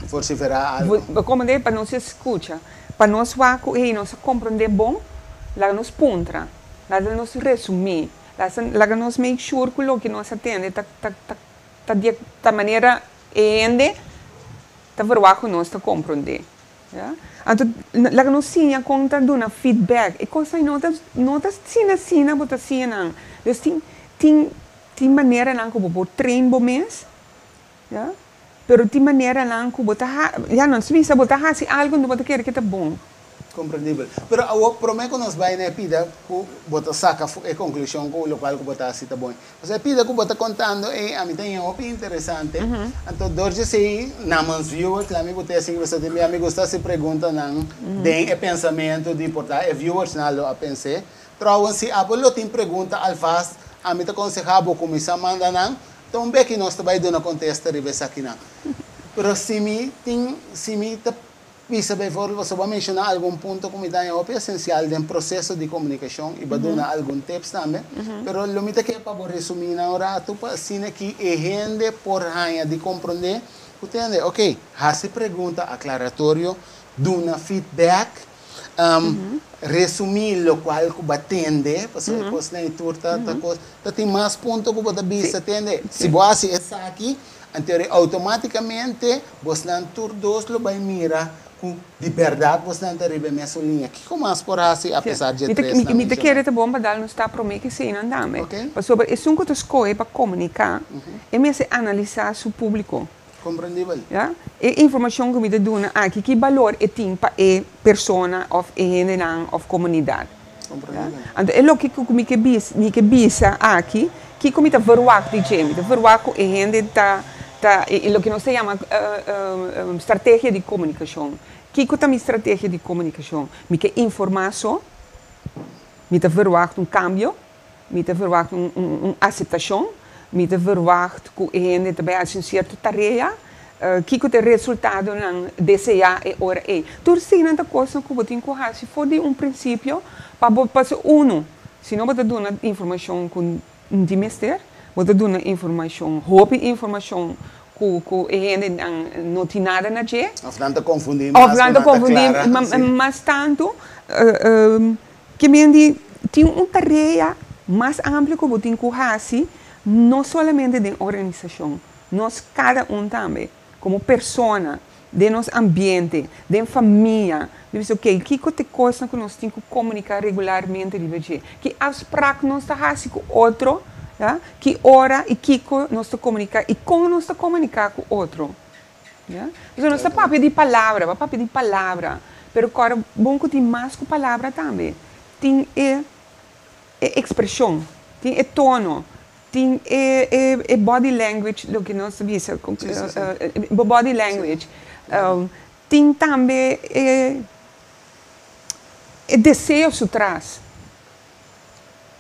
Vosiferá algu. Bo komprendé? Pa nos skucha. Pa nos wak ku hey nos a komprendé bon, laga nos puntra, laga nos resumí, laga nos make sure ku loke nos a tende ta ta ta di ta manera e hende ta verwagt ku nos ta komprendé. Ya. Anto laga nos siña kon ta duna feedback. E kosnan no ta no ta asina asina bo ta siña nan. Dus tin tin tin maneranan ku bo por train bo mes, ya, pero tin maneranan ku bo ta ha ya no ta bisa bo ta hasi algu anto bo ta kere ke ta bon. Komprendibel. Pero awor promé ku nos bai na e pida ku bo ta saka e konklushon ku lokual ku bo ta hasi ta bon. Pasobra e pida ku bo ta kontando ei ami ta haña hopi interesante. Anto dor dje esei namens viewers laat mi bo ta esei pasobra tin bia mi gusta hasi preguntanan den e pensamentu di por ta e viewersnan lo a pens'é. Trouwens si abo lo tin pregunta alvast ami ta konsehá bo kuminsá manda nan. Ta un beki nos ta bai duna kontesta riba esakinan. Pero si mi tin si mi ta Bisa bijvoorbeeld, pasobra bo a menshoná algun punto ku mi ta haña hopi esensial den proseso di komunikashon i bo a duna algun tips tambe, pero lo mi ta ke pa bo resumí nan un ratu pa asina ki e hende por haña di komprondé ku tende, oke, hasi pregunta aklaratorio, duna feedback, resumí lokual ku bo a tende, pasobra e kosnan ei tur ta kos, ta tin mas punto ku bo ta bisa tende, si bo hasi esaki, Anto automaticamente bosnan tur dos lo bay mira. Ku di bèrdat bosnan ta riba e mesun liña. Kiko mas por hasi apesar dje Mi ta tresnan mi ta menshoná? kere ta bon pa dal nos ta promé ku eseinan tambe. Ok. Pasobra esun ku ta skohe pa komuniká, e mester analisá su públiko. Komprendibel. Ya. E informashon ku mi ta duna aki, ki balor e tin pa e persona òf e hendenan òf komunidat? Ya. Komprendibel. Anto e loke ku mi ke bis mi ke bisa aki, kiko mi ta verwagt di dje? Mi ta verwagt ku e hende ta Ta e loke nos ta yama strategia di komunikashon. Kiko ta mi strategia di komunikashon? Mi ke informá so? Mi ta verwagt un kambio? Mi ta verwagt un aseptashon? Mi ta verwagt ku e hende ta bai hasi un sierto tarea? Kiko ta e resultadonan deseá e ora ei? Tur eseinan ta kosnan ku bo tin ku hasi for di un prinsipio pa bo pasobra unu, si no bo ta duna informashon ku Di mester, bo ta duna informashon, hopi informashon ku ku e hendenan no tin nada na dje. Òf nan ta konfundí mas Òf nan ta konfundí mas tantu. Ke men di tin un tarea mas amplio ku bo tin ku hasi, no solamente den organisashon, nos kada un tambe. Komo persona, den nos ambiente, den famia, mi bisa ok, kiko ta e kosnan ku nos tin ku komuniká regularmente riba dje? Ki afsprak nos ta hasi ku otro, ya? Ki ora i kiko nos ta komuniká i kon nos ta komuniká ku otro, ya? Pasobra nos ta papia di palabra, bo a papia di palabra, pero kòrda bon ku tin mas ku palabra tambe. Tin e e ekspreshon, tin e tono, Tin e e e body language loke nos ta bisa bo body language tin tambe e e deseo su tras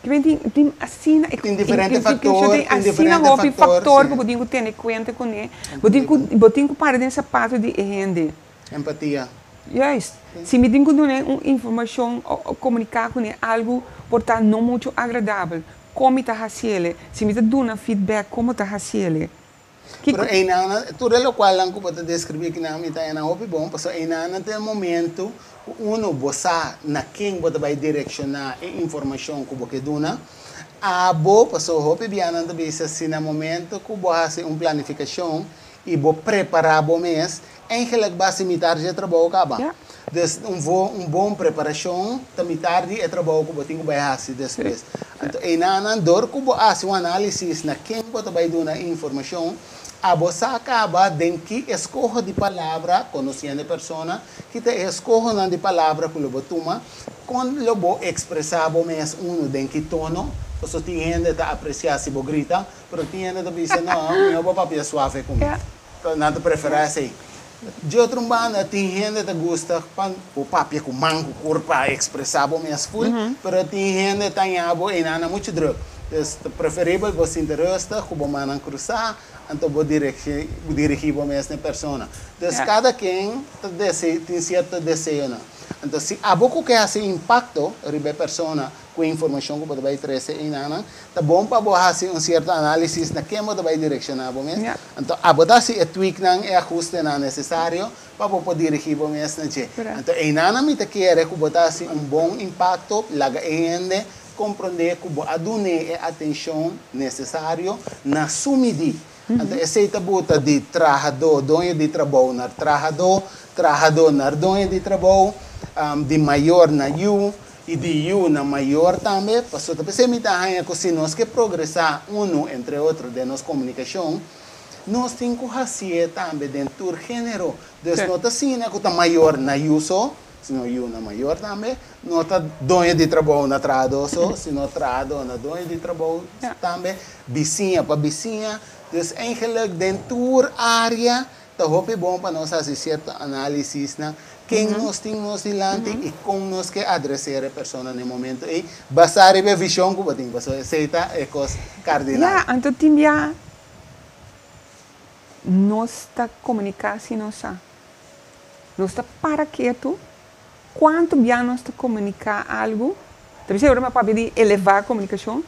tin tin asina Tin diferente factor tin asina hopi factor ku bo tin ku tene kuenta kuné bo tin ku bo tin ku para den sapato di e hende. Empatia. Juist. Si mi tin ku dun'é un informashon o komuniká kuné algu por ta no muchu agradabel, kon mi ta hasiele? Si mi ta duna feedback, kon bo ta hasiele? Pero einan, tur e lokualnan ku bo ta deskribí akinan mi ta haña nan hopi bon, pasobra einan ta e momentu ku unu bo sa na ken bo ta bai direkshoná e informashon ku bo ke duna. Abo, pasobra hopi bianan ta bisa si na momentu ku bo hasi un planifikashon i bo prepará bo mes, Eigenlijk basi mitar dje trabou kaba. Dus un vo un bon preparashon ta mitar di e trabou ku bo tin ku bai hasi despues. Anto einanan dor ku bo hasi un análisis na ken bo ta bai duna e informashon, abo sa kaba den ki eskoho di palabra, konosiendo e persona, ki ta e eskohonan di palabra ku lo bo tuma, kon lo bo ekspresá bo mes unu den ki tono, pasobra tin hende ta apresiá si bo grita, pero tin hende ta bisa no, mihó bo papia suave ku mi. Nan ta preferá esei. Di otro un banda, tin hende ta gusta pa bo papia ku man, ku kurpa, ekspresá bo mes ful, pero tin hende ta haña bo einan nan muchu drùk. Dus ta preferibel bo sinti rùstig ku bo mannan krusá, anto bo dirigí bo mes na e persona. Dus kada ken ta tin sierto deseonan. Anto si abo ku ke hasi impakto riba e persona ku e informashon ku bo ta bai trese einanan, Ta bon pa bo hasi un sierto análisis na ken bo ta bai direkshoná bo mes. Anto abo ta hasi e tweaknan, e ahustenan nesesario pa bo por dirigí bo mes na dje. Anto einanan mi ta kere ku bo ta hasi un bon impakto, laga e hende komprondé ku bo a dun'é e atenshon nesesario na su midí. Anto esei ta buta di trahadó, doño di trabou na trahadó, trahadó na doño di trabou, di mayor na yu i di yu na mayor tambe. Pasobra ta p'esei mi ta haña ku si nos ke progresá unu entre otro den nos komunikashon, nos tin ku hasié tambe den tur género. Dus no ta asina ku ta mayor na yu so, sino yu na mayor tambe. No ta doño di trabou na trahadó so, sino trahadó na doño di trabou tambe, bisiña pa bisiña. Dus eigenlijk den tur área ta hopi bon pa nos hasi sierto análisisnan, ken nos tin nos dilanti i kon nos ke adreser e persona na e momento ei, basá riba e vishon ku bo tin, pasobra esei ta e kos kardinal. Ya, anto tin bia nos ta komuniká sin nos sa. Nos ta para ketu Kuantu bia nos ta komuniká algu? Ta bisa ora mi a papia di elevá komunikashon.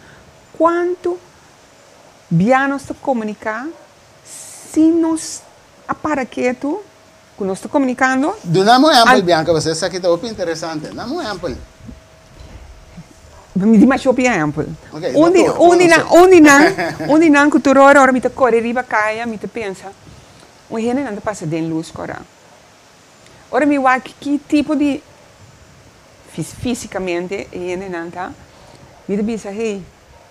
Kuantu bia nos ta komuniká sin nos a para ketu ku nos ta komunikando? Duna mi un ehèmpel, Bianca, pasobra esaki ta hopi interesante. Duna mi un ehèmpel. Mi di masha hopi ehèmpel. Ok, Un di no tur, un di uno nan so. un di nan un di nan ku tur ora ora mi ta kore riba kaya mi ta pensa, un hende nan ta pasa den lus kòrá. Ora mi wak ki tipo di físikamente e hendenan ta, mi ta bisa, hey,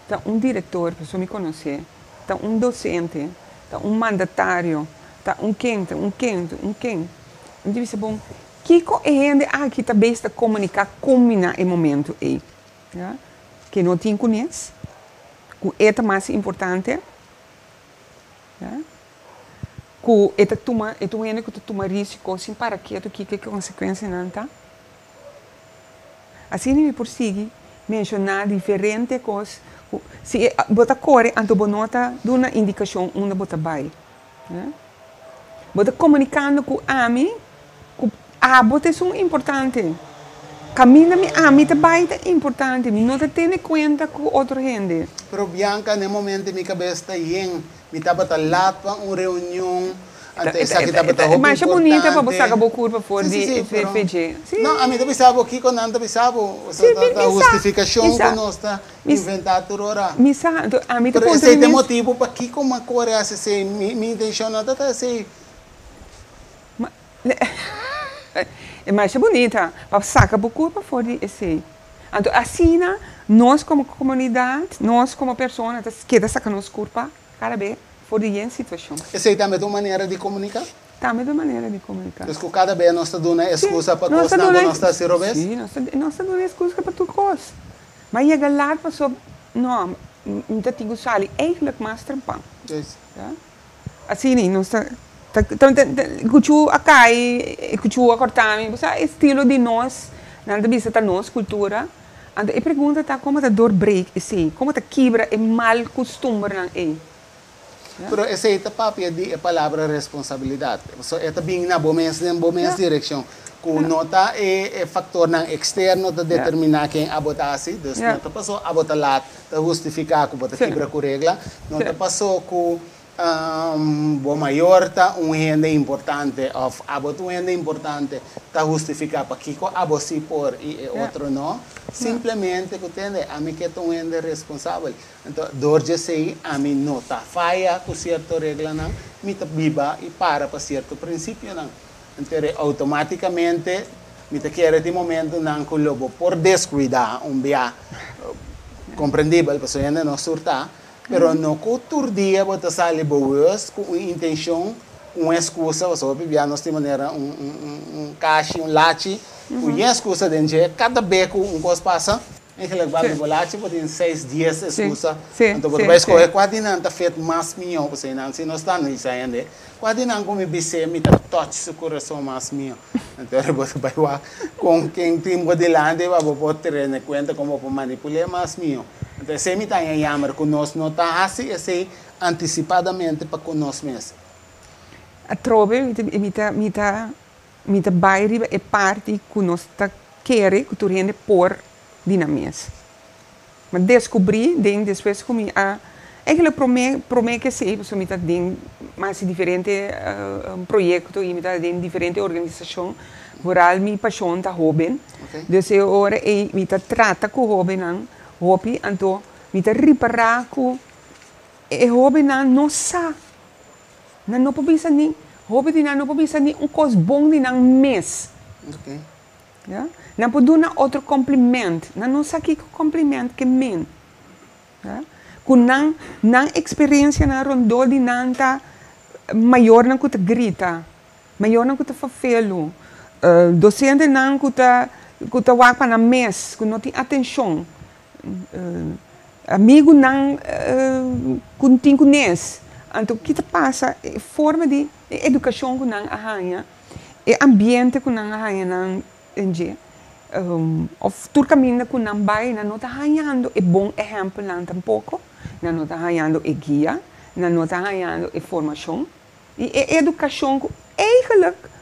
ta un direktor, pasobra mi konosé, ta un dosente, ta un mandatario, ta un ken, ta un ken, ta un ken. Mi ta bisa, bon, kiko e hende aki ta bes ta komuniká ku mi na e momento ei? Ya, ke no tin kunes, ku e ta mas importante, ya, ku e ta tuma, e ta un hende ku ta tuma risiko sin para ketu kiko e konsekuensianan ta. Asina mi por sigui menshoná diferente kos ku si bo ta kore anto bo no ta duna indikashon unda bo ta bai. Bo ta komunikando ku ami ku abo ta esun importante. Kaminda mi ami ta bai ta importante, mi no ta tene kuenta ku otro hende. Pero Bianca, n'e momento mi kabes ta yen, mi tabata lat pa un reunion, anto esaki tabata hopi Masha bunita pa bo importante. saka bo kurpa for Sí, sí, di sí, pero FG. Sí. no, ami ta bisa bo kiko nan ta bisa bo, Sí, mi ta mi sa, hustifikashon mi ku sa, nos ta mi inventá tur ora. mi sa, anto ami ta Pero puntra esei mi ta e mes. motibu pakiko mi a kore hasi esei, mi intenshon no ta ta esei. Ma e masha bunita pa saka bo kurpa for di esei. Anto asina nos komo komunidat, nos komo persona ta keda saka nos kurpa kada be for di yen situashon. Esei tambe ta un manera di komuniká? Tambe ta un manera di komuniká. Dus ku kada be nos ta duna Sí, eskusa pa nos ta kosnan ku duna nos ta hasi robes? Sí, nos ta duna eskusa pa tur kos. Ma yega lat paso no, mi ta tin ku sali eigentlik mas trempan. Juist. Ya. Asina y nos ta cuchu a cay, cuchu a corta mi, bo sa estilo di nos, nan ta bisa ta nos cultura, anto e pregunta ta como ta doorbreek esey, como ta kibra e mal custumbernan ey? Pero esey ta papia di e palabra responsabilidad, pasobra e ta bin na bo mes, den bo mes direccion, cu no ta e factornan externo ta determina ken abo ta haci, dus no ta pasobra abo ta laat ta hustifica cu bo ta kibra cu regla, no ta pasobra cu Bo mayor ta un hende importante of abo ta un hende importante ta hustifica pakico abo si por y e otro no. Simplemente cu tende ami ke ta un hende responsabel. Anto door dje esey ami no ta faya cu cierto reglanan, mi ta biba y para pa cierto principionan. Anto automaticamente mi ta kere tin momentonan cu lo bo por descuida un bia, comprendibel pasobra hende no surta. Pero no ku tur dia bo ta sali bewust ku un intenshon, un eskusa, pasobra hopi bia nos tin manera un un kashi, un lachi ku yen eskusa den dje, kada be ku un kos pasa, eigenlijk bal di bo lachi bo tin seis, dies eskusa, anto bo ta bai skohe kua di nan ta fit mas mihó, pasobra nan si no sta no bisa hende, kua di nan ku mi bis'é mi ta touch su kurason mas mihó, anto bo ta bai wak kon ken tin bo dilanti pa bo por tene kuenta kon bo por manipul'é mas mihó. Anto esei mi ta haña yamer ku nos no ta hasi esei antisipadamente pa ku nos mes. Atrobe mi ta mi ta mi ta mi ta bai riba e parti ku nos ta kere ku tur hende por di nan mes. Mi a deskubrí den despues ku mi a eigenlijk promé promé ke esei pasobra mi ta den mas diferente proyekto i mi ta den diferente organisashon vooral mi pashon ta hóben. Dus e ora ei mi ta trata ku hóbennan. Hopi, anto mi ta ripará ku e hóbennan no sa. Nan no por bisa ni, hopi di nan no por bisa ni un kos bon di nan mes. Ya. Nan por duna otro kompliment, nan no sa kiko kompliment ke men. Ya. Ku nan, nan eksperensianan rondó di nan ta mayornan ku ta grita, Mayornan ku ta fafelu, dosentenan ku ta ku ta wak pa nan mes, ku no tin atenshon, amigunan ku no tin kunes. Anto ki ta pasa? E forma di e edukashon ku nan a haña, e ambiente ku nan a haña nan den dje, òf tur kaminda ku nan bai nan no ta hañando e bon ehèmpelnan tampoko, nan no ta hañando e guia, nan no ta hañando e formashon. I e edukashon ku eigenlik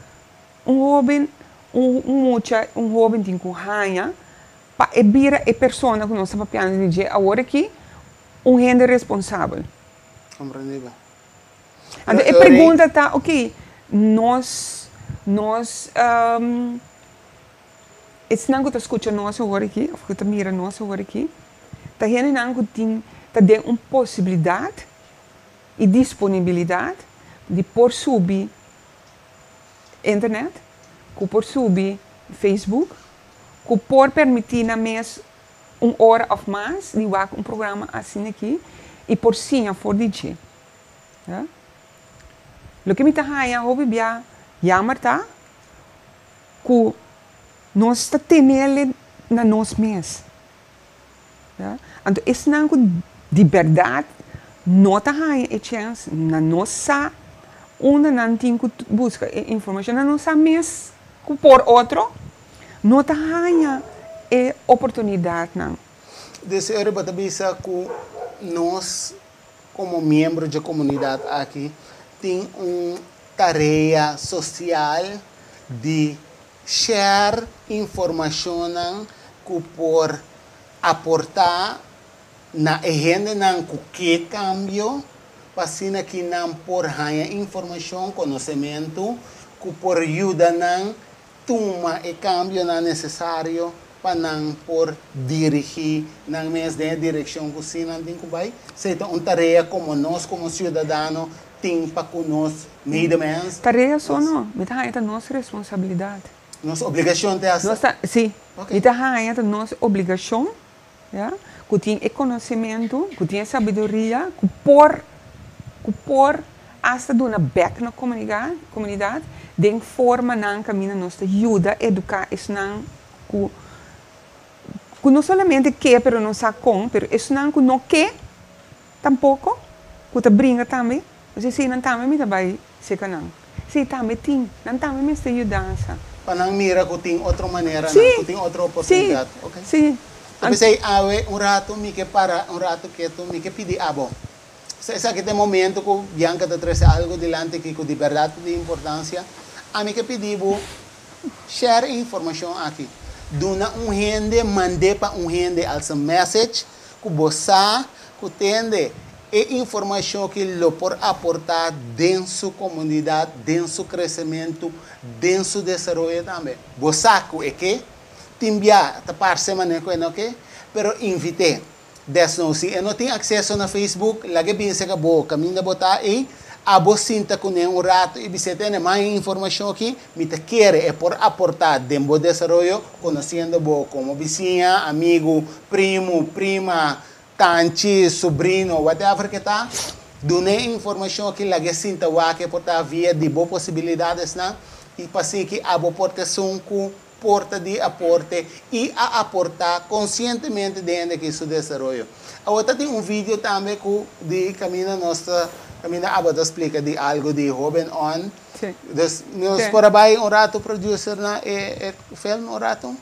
un hoben, un mucha, un hoben tin ku haña pa e bira e persona ku nos ta papiando di dje awor aki, un hende responsabel. Komprendibel. Anto e pregunta ta, oke, nos, nos, esnan ku ta skucha nos awor aki, òf ku ta mira nos awor aki, ta hendenan ku tin, ta den un posibilidat i disponibilidat di por subi internet, ku por subi Facebook, ku por permití nan mes un ora òf mas di wak un programa asina aki i por siña for di dje. Ya. Loke mi ta haña hopi bia yammer ta ku nos ta tenele na nos mes. Ya. Anto esnan ku di bèrdat no ta haña e chèns, nan no sa unda nan tin ku buska e informashon, nan no sa mes ku por otro no ta haña e oportunidatnan. Desde ora bo ta bisa ku nos komo miembro dje komunidat aki tin un tarea sosial di share informashonnan ku por aportá na e hendenan ku ke kambio pa asina ki nan por haña informashon, konosementu ku por yuda nan tuma e kambionan nesesario pa nan por dirigí nan mes den e direkshon ku sí nan tin ku bai. Esei ta un tarea komo nos komo siudadano tin pa ku nos medemens. Tarea so no, mi ta haña ta nos responsabilidat. Nos obligashon te hasta. Nos ta, sí, mi ta haña ta nos obligashon, ya, ku tin e konosementu, ku tin e sabiduria, ku por, ku por hasta duna bèk na komunidat, komunidat den formanan kaminda nos ta yuda eduká esnan ku, ku no solamente ke pero no sa kon, pero esnan ku no ke tampoko, ku ta bringa tambe, pasobra esei nan tambe mi ta bai seka nan. Esei tambe tin, nan tambe mester yudansa. Pa nan mira ku tin otro maneranan, ku tin otro oportunidat. Sí, sí. Ta p'esei awe un ratu mi ke para un ratu ketu, mi ke pidi abo. Esaki ta e momento ku Bianca ta trese algu dilanti aki ku di bèrdat ta di importansia. Ami ke pidi bo share e informashon aki. Duna un hende, mand'é pa un hende als un message ku bo sa ku tende e informashon aki lo por aportá den su komunidat, den su kresementu, den su desaroyo tambe. Bo sa ku e ke, tin bia ta parse manera ku e no ke, pero invit'é. Desnou, si e no tin akseso na Facebook, laga e bin serka bo. Kaminda bo ta ei, abo sinta kuné un ratu i bis'é, Tene, mas e informashon aki, mi ta kere e por aportá den bo desaroyo, konosiendo bo komo bisiña, amigu, primu, prima, tanchi, subrino, whatever ke ta. Dun'é e informashon aki, laga e sinta wak e por ta via di bo posibilidadesnan i pa asina abo por ta esun ku porta di aporte i a aportá konsientemente den hende ki su desaroyo. Awor ta tin un video tambe ku di kaminda nos ta kaminda abo ta splika di algu di Hoben On. Sí. Dus nos Sí. por a bai un ratu producer na e e film un ratu?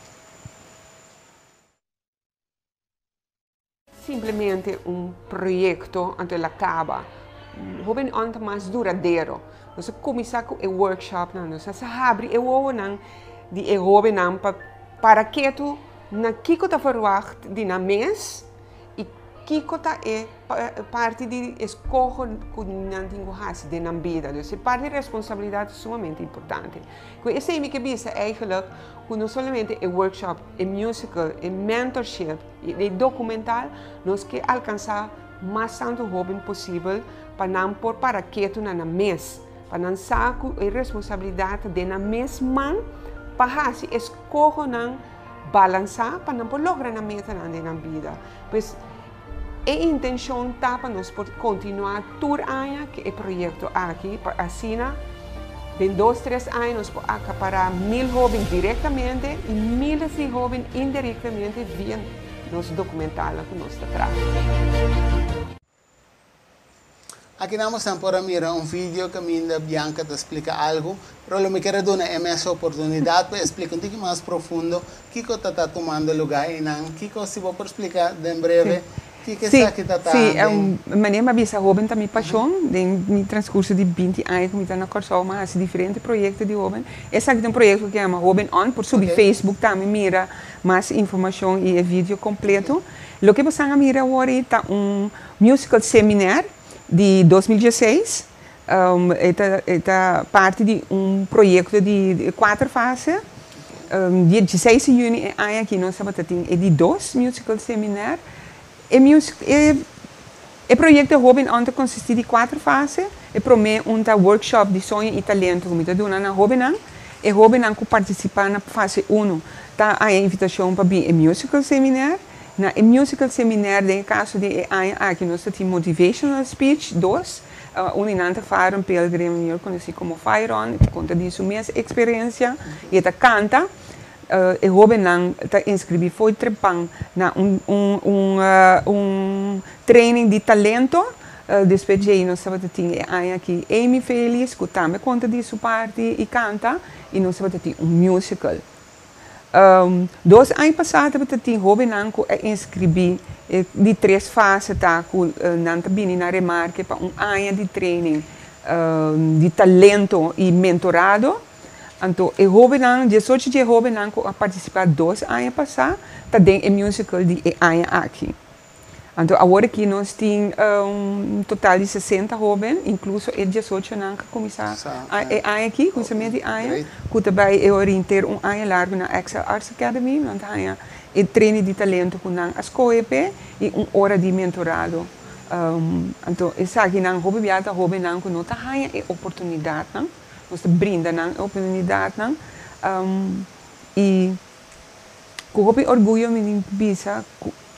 Simplemente un proyecto anto el a caba. Hoben On ta mas duradero. Nos a cuminsa cu e workshopnan, nos a sa habri e wowonan di e hobennan pa para ketu na kico ta verwacht di nan mes y kico ta e parti di escoho cu nan tin cu haci den nan bida. Dus e parti di responsabilidad ta sumamente importante. Cu esey mi ke bisa eigenlijk cu no solamente e workshop, e musical, e mentorship, I e dokumental nos ke alkansá mas tantu hóben posibel pa nan por para ketu na nan mes, pa nan sa ku e responsabilidat ta den nan mes man pa hasi eskohonan balansá pa nan por logra nan metanan den nan bida. Pues e intenshon ta pa nos por kontinuá tur aña ku e proyekto aki pa asina den dos tres aña nos por akapará mil hóben direktamente i miles di hóben indirektamente via nos dokumentalnan ku nos ta traha. Aki nan bosan por a mira un video kaminda Bianca ta splika algu, pero lo mi ker a duna e mes oportunidat pa e splika un tiki mas profundo kiko ta ta tumando lugá einan. Kiko si bo por splika den breve Kiko Sí, esaki ta ta sí, den? Manera mi a bisa hoben ta mi pashon. Den mi transkurso di binti aña ku mi ta na Kòrsou mi a hasi diferente proyekto di hoben. Esaki ta un proyekto ku yama Hoben On. Por subi Facebook tambe mira mas informashon i e video kompleto. Loke bosan a mira awor ei ta un musical seminar di 2016. E ta e ta parti di un proyekto di kuater fase. Dia dieseis di yüni e aña aki nos tabata tin e di dos musical seminar. E music e e proyekto Hoben On ta konsistí di kuater fase. E promé un ta workshop di soño i talento ku mi ta duna na hóbennan. E hóbennan ku partisipá na fase 1 ta haña invitashon pa bin e musical seminar. Na e musical seminar, den kaso di e aña aki, nos tin motivational speech 2. Un di nan ta Faron Pilgrim, mihó konosí komo Fyron, ku konta di su mes eksperensia i ta kanta. E hóbennan ta inskribí for di trempan na un training di talento. Despues di ei nos tabatin e aña aki Amy Felix, ku tambe konta di su parti i kanta, i nos tabatin un musical. 2 aña pasá tabatin hóbennan ku a inskribí di tres fase, ta ku nan ta bini na remarke pa un aña di training di talento i mentorado. Anto, e hóbennan, 18 di hóbennan ku a partisipá 2 aña pasá, ta den e musical di e aña aki. Anto, awor aki nos tin un total di 60 hóben, inkluso e 18 nan ku kuminsá e aña aki, kuminsamentu di aña, ku tambe e orienteer un aña largu na Excel Arts Academy, nan ta e training di talento ku nan a skohe i un ora di mentorado. Anto, esakinan hóben bia ta hóbennan ku no ta haña e oportunidatnan, nos ta brinda nan e oportunidatnan i ku hopi orguyo mi bisa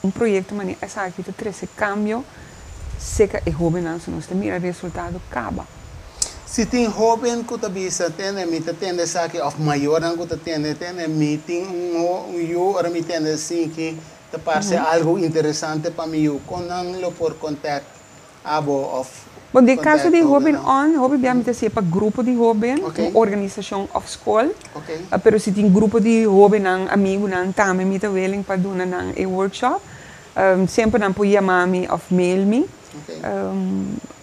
un proyekto manera esaki ta trese kambio serka e hóbennan, so nos ta mira resultado kaba. Si tin hóben ku ta bisa, tende, mi ta tende esaki, òf mayornan ku ta tende, tende, mi tin un yu, ora mi tende asina ku ta parse algu interesante pa mi yu, kon nan lo por contact abo òf Bon, den kaso di Hoben On, hopi bia mi ta pa grupo di hóben, un organisashon òf skol. Pero si tin grupo di hóbennan, amigunan, tambe mi ta willing pa duna nan e workshop. Semper nan por yama mi òf mail mi.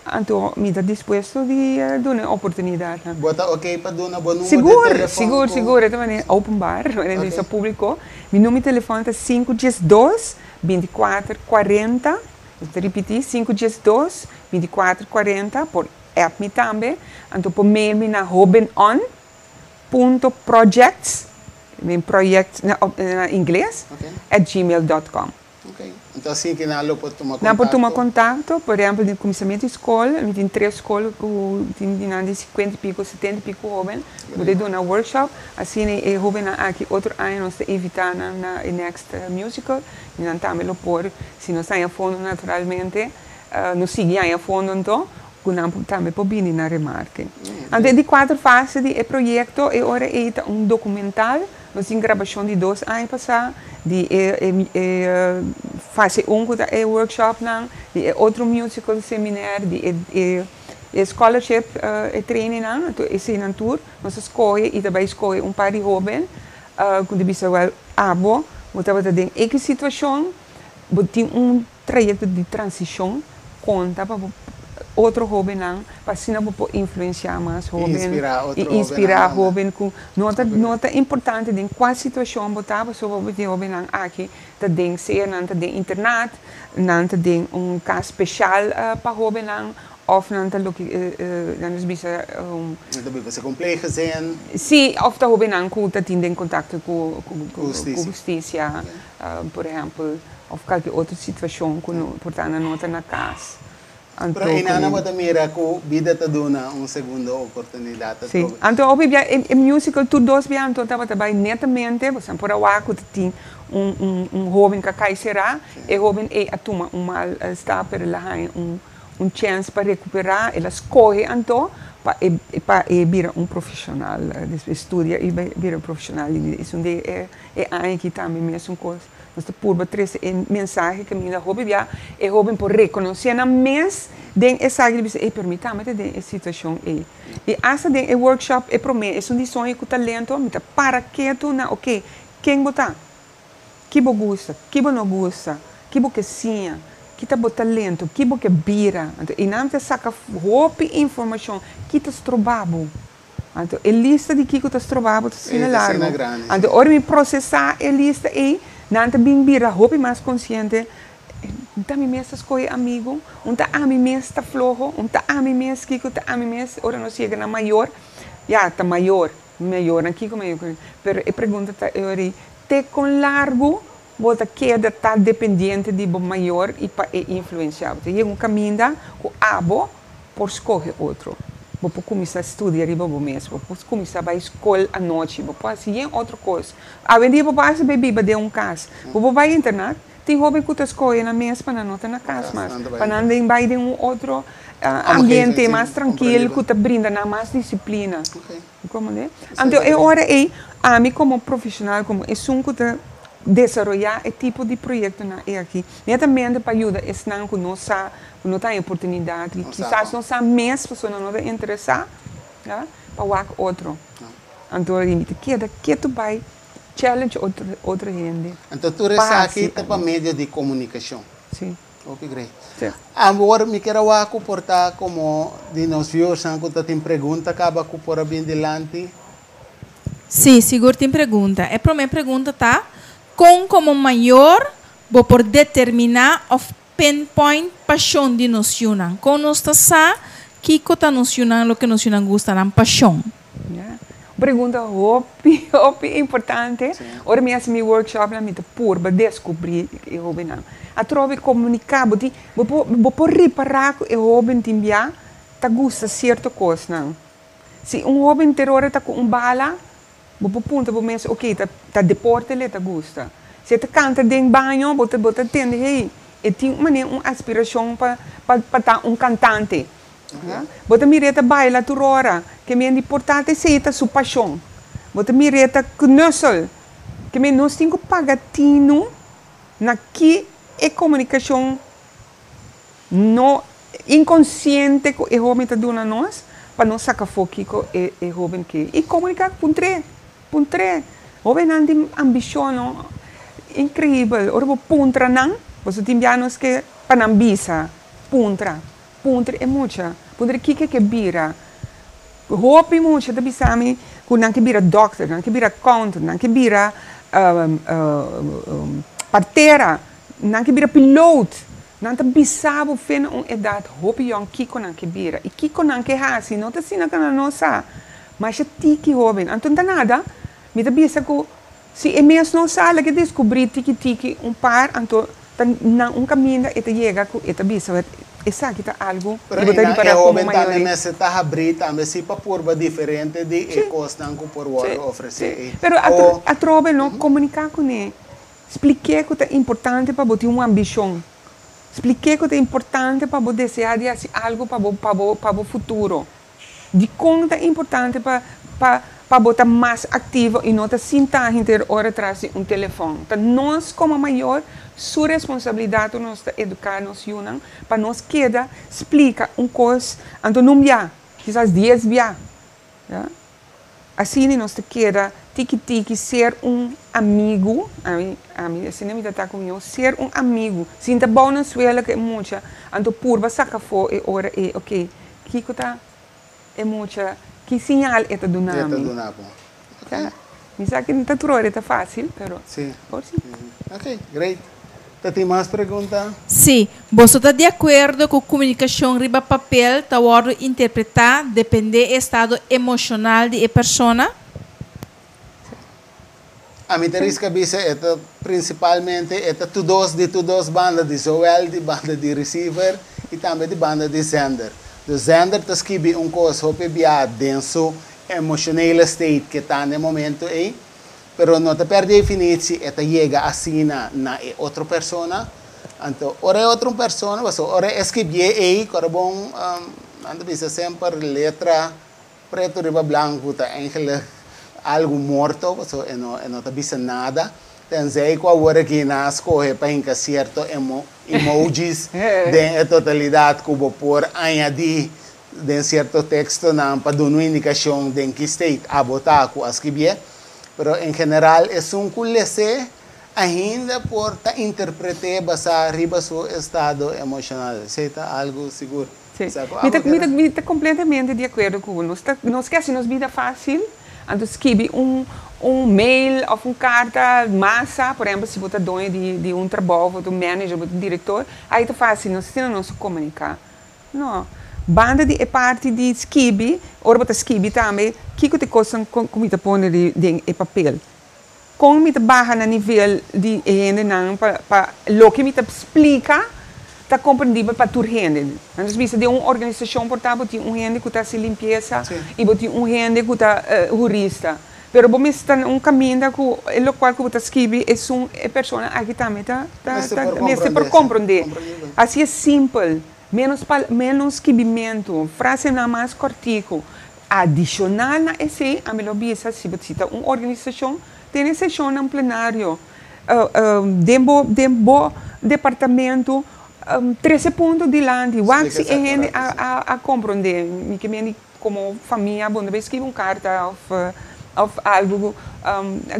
Anto mi ta dispuesto di duna oportunidat. Bo ta ok pa duna bo number Sigur, di telefòn? Sigur, sigur. E manera openbaar, manera okay. Públiko. Mi number di telefòn ta 512 24 40. Mi ta ripití, 512 24 40. Por app mi tambe. Anto por mail mi na hobenon.projects, mi project na ingles, @gmail.com. Ok. Anto asina ku nan por tuma kontakto. Nan por tuma kontakto, por ehèmpel, di kuminsamentu di skol, mi tin tres skol ku tin di 50 i piku, 70 i piku hóben, ku ta duna workshop, asina e hóbennan aki otro aña nos ta invitá nan na e next musical, i nan tambe lo por, si nos haña fondo naturalmente, nos sigui haña fondo anto, ku nan tambe por bini na remarke. Anto di kuater fase di e proyekto, e ora ei ta un dokumental, nos tin grabashon di 2 aña pasá, di e fase 1 ku ta e workshopnan, di e otro musical seminar, di e scholarship, e trainingnan, anto eseinan tur, nos a skohe i tambe skohe un par di hóben, ku ta bisa, well, abo, bo tabata den e situashon, bo tin un trayekto di transishon, konta pa otro hóbennan, pa asina bo por influensiá mas hóben Inspirá otro i inspirá hóbennan. Hóben ku no ta importante den kua situashon bo ta, pasobra bo tin hóbennan aki ta den sea nan ta den internat, nan ta den un kas spesial pa hóbennan, òf nan ta loke nan ta bisa Nan ta biba ku un pleeggezin. Si, òf ta hóbennan ku ta tin den kontakto ku hustisia. Hustisia, por ehèmpel, òf kualke otro situashon ku no, por tantu no ta na kas. Anto, Pero einan bo ta mira ku bida ta duna un segundo oportunidat. Si. Anto hopi bia e musical tur dos bia anto tabata bai netamente, bo por a wak ku tin un hóben ku a kai será, e hóben ei a tuma un mal stap, pero el a haña un chèns pa rekuperá, el a skohe anto pa e bira un profeshonal, despues studia i bira un profeshonal. I esun di e aña aki tambe mesun kos. Nos ta purba trese e mensahe ku mi hopi bia e hóben por rekonosé nan mes den esaki bisa, ei, pero mi tambe ta den e situashon ei. I asta den e workshop e promé, esun di soño ku talento, mi ta para ketu na, ok, ken bo ta? Ki bo gusta? Ki bo no gusta? Ki bo ke siña? Ki ta bo talento? Ki bo ke bira? Anto, einan ta saka hopi informashon. Ki ta stroba bo? Anto, e lista di kiko ta stroba bo ta asina E, ta asina largu. Grandi, Anto, si. Ora mi prosesá e lista ei, nan ta bin bira hopi mas konsiente. Ta mi mes ta skohe amigu, un ta ami mes ta floho, un ta ami mes kiko ta ami mes, ora nos yega na mayor, ya ta mayor, mayor na kiko mayor, pero e pregunta ta e ori, te kon largu bo ta keda ta dependiente di bo mayor i pa e influensiá. Bo yega un kaminda ku abo por skohe otro. Bo por kuminsá studia riba bo mes, bo por kuminsá bai skol anochi, bo por hasi yen otro kos. Awendia bo por hasi bai biba den un kas, bo por bai internat. Tin hoben ku ta skohe nan mes pa nan no ta na kas mas, pa nan den bai den un otro ambiente mas trankil ku ta brinda nan mas disiplina. Komprendé? Anto e ora ei ami komo profeshonal, komo esun ku ta desaroyá e tipo di proyektonan ei aki, netamente pa yuda esnan ku no sa, ku no ta haña oportunidat, i kisas no sa mes pasobra nan no ta interesá, ya, pa wak otro. Anto mi ta keda ketu bai challenge otro otro hende. Anto tur esaki ta pa medio di komunikashon. Si. Hopi great. Si. Awor mi kier a wak ku por ta komo di nos viewersnan ku ta tin pregunta kaba ku por a bin dilanti. Si, sigur tin pregunta. E promé pregunta ta, Kon komo mayor bo por determiná òf pinpoint pashon di nos yunan? Kon nos ta sa kiko ta nos yunan, loke nos yunan gusta, nan pashon? Ya. Un pregunta hopi, hopi importante. Ora mi hasi mi workshopnan mi ta purba deskubrí e hóbennan. Atrobe komuniká, bo tin, bo por, bo por ripará ku e hóben tin bia ta gusta sierto kosnan. Si un hóben ter ora ta ku un bala, bo por puntra bo mes, ok, ta ta deporte le ta gusta. Si e ta kanta den baño, bo ta bo ta tende, hey, e tin un manera un aspirashon pa pa pa ta un kantante. Bo ta mir'é ta baila tur ora, ke men di por ta esei ta su pashon. Bo ta mir'é ta knussel, ke men nos tin ku paga tinu na ki e komunikashon no inkonsiente ku e hoben ta duna nos pa nos saka afó kiko e e hoben ke. I komuniká puntr'é, puntr'é. Hobennan tin ambishon no inkreibel. Ora bo puntra nan, boso tin bia nos ke pa nan bisa, puntra. Puntra e mucha, puntra kiko e ke bira. Hopi mucha ta bisa mi ku nan ke bira dòkter, nan ke bira accountant, nan ke bira partera, nan ke bira piloot. Nan ta bisa bo fe na un edat hopi yòn kiko nan ke bira i kiko nan ke hasi. No ta asina ku nan no sa. Masha tiki hóben. Anto no ta nada. Mi ta bisa ku si e mes no sa, la ke deskubrí tiki tiki un par, anto ta na un kaminda e ta yega ku e ta bisa wet esaki ta algu Pero ku bo ta einan e ripará komo hóben tambe mayoria. mester ta habrí tambe si pa purba diferente di e kosnan ku por Sí, wòrdu ofresé sí. ei. Pero O. atrobe no komuniká kuné. Splik'é ku ta importante pa bo tin un ambishon. Splik'é ku ta importante pa bo deseá di hasi algu pa bo pa bo pa bo futuro. Dikon ta importante pa pa pa bo ta mas aktivo i no ta sintá henter ora tras di un telefòn? Ta nos komo mayor su responsabilidat ku nos ta eduká nos yunan pa nos keda splika un kos anto no un bia, kisas dies bia. Ya. Asina nos ta keda tiki tiki ser un amigu, ami ami asina mi ta ta ku mi ser un amigu, sinta bou na suela ku e mucha, anto purba saka afó e ora ei, ok, kiko ta e mucha, ki siñal e ta duna E ta mi? duna bo. Ya, mi sa ku no ta tur ora e ta fásil, pero por si. Ok, great. Ta tin mas pregunta? Sí. Boso ta di akuerdo ku komunikashon riba papel ta wòrdu interpretá dependé e estado emoshonal di e persona? Ami ta riska bisa e ta prinsipalmente e ta tur dos di tur dos banda di zowel di banda di receiver i tambe di banda di zender. Dus zender ta skibi un kos hopi bia den su emoshonele state ke ta na e momento ei. Pero no ta per definitie e ta yega asina na e otro persona. Anto ora e otro persona, pasobra ora e skibié ei, kora bon, nan ta bisa semper letra preto riba blanku ta eigenlijk algu morto, pasobra e no e no ta bisa nada. Tenzij ku awor aki nan a skohe pa hinka sierto emo emojis den e totalidat ku bo por añadí den sierto tekstonan pa duna un indikashon den ki state abo ta ku a skibié. Pero en general esun ku les'é ainda por ta interpret'é basá riba su estado emoshonal. Esei ta algu sigur. Sí. Sa ku Mi abo ta, mi ta, keda. mi ta kompletamente di akuerdo ku bo. Nos ta, nos ke hasi nos bida fásil, anto skibi un, un mail òf un karta masa, por ehèmpel si bo ta doño di, di un trabou, bo ta un manager, bo ta un direktor, ai ta fásil, nos asina nos ta komuniká. No. Banda di e parti di skibi, ora bo ta skibi tambe, kiko ta e kosnan ku mi ta pone den e papel? Kon mi ta baha na nivel di e hendenan pa pa loke mi ta splika Ta komprendibel pa tur hende. Nos bisa den un organisashon por ta bo tin un hende ku ta hasi limpiesa i bo tin un hende ku ta hurista. Pero bo mester ta na un kaminda ku e lokual ku bo ta skibi esun e persona aki tambe ta mester por komprendé. Asi e simpel, ménos ménos skibimentu, frasenan mas kòrtiku. Adishonal na esei ami lo bisa si bo ta un organisashon tene seshonnan plenario. Den bo den bo departamento trece punto dilanti wak si e hende a a comprende mi ke mende como famia bo no bay scribi un carta of of algo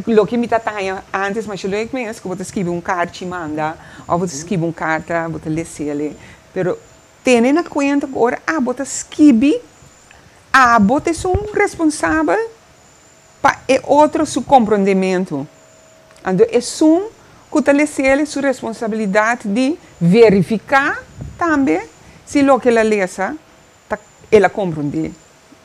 loke mi ta taña antes masha leuk mes ku bo ta scribi un karchi manda of bo ta scribi un carta bo ta lesele pero tene na cuenta ku ora abo ta scribi abo ta esun responsabel pa e otro su komprondementu. Anto esun ku ta les'el su responsabilidat di verifiká tambe si loke el a lesa ta el a komprondé.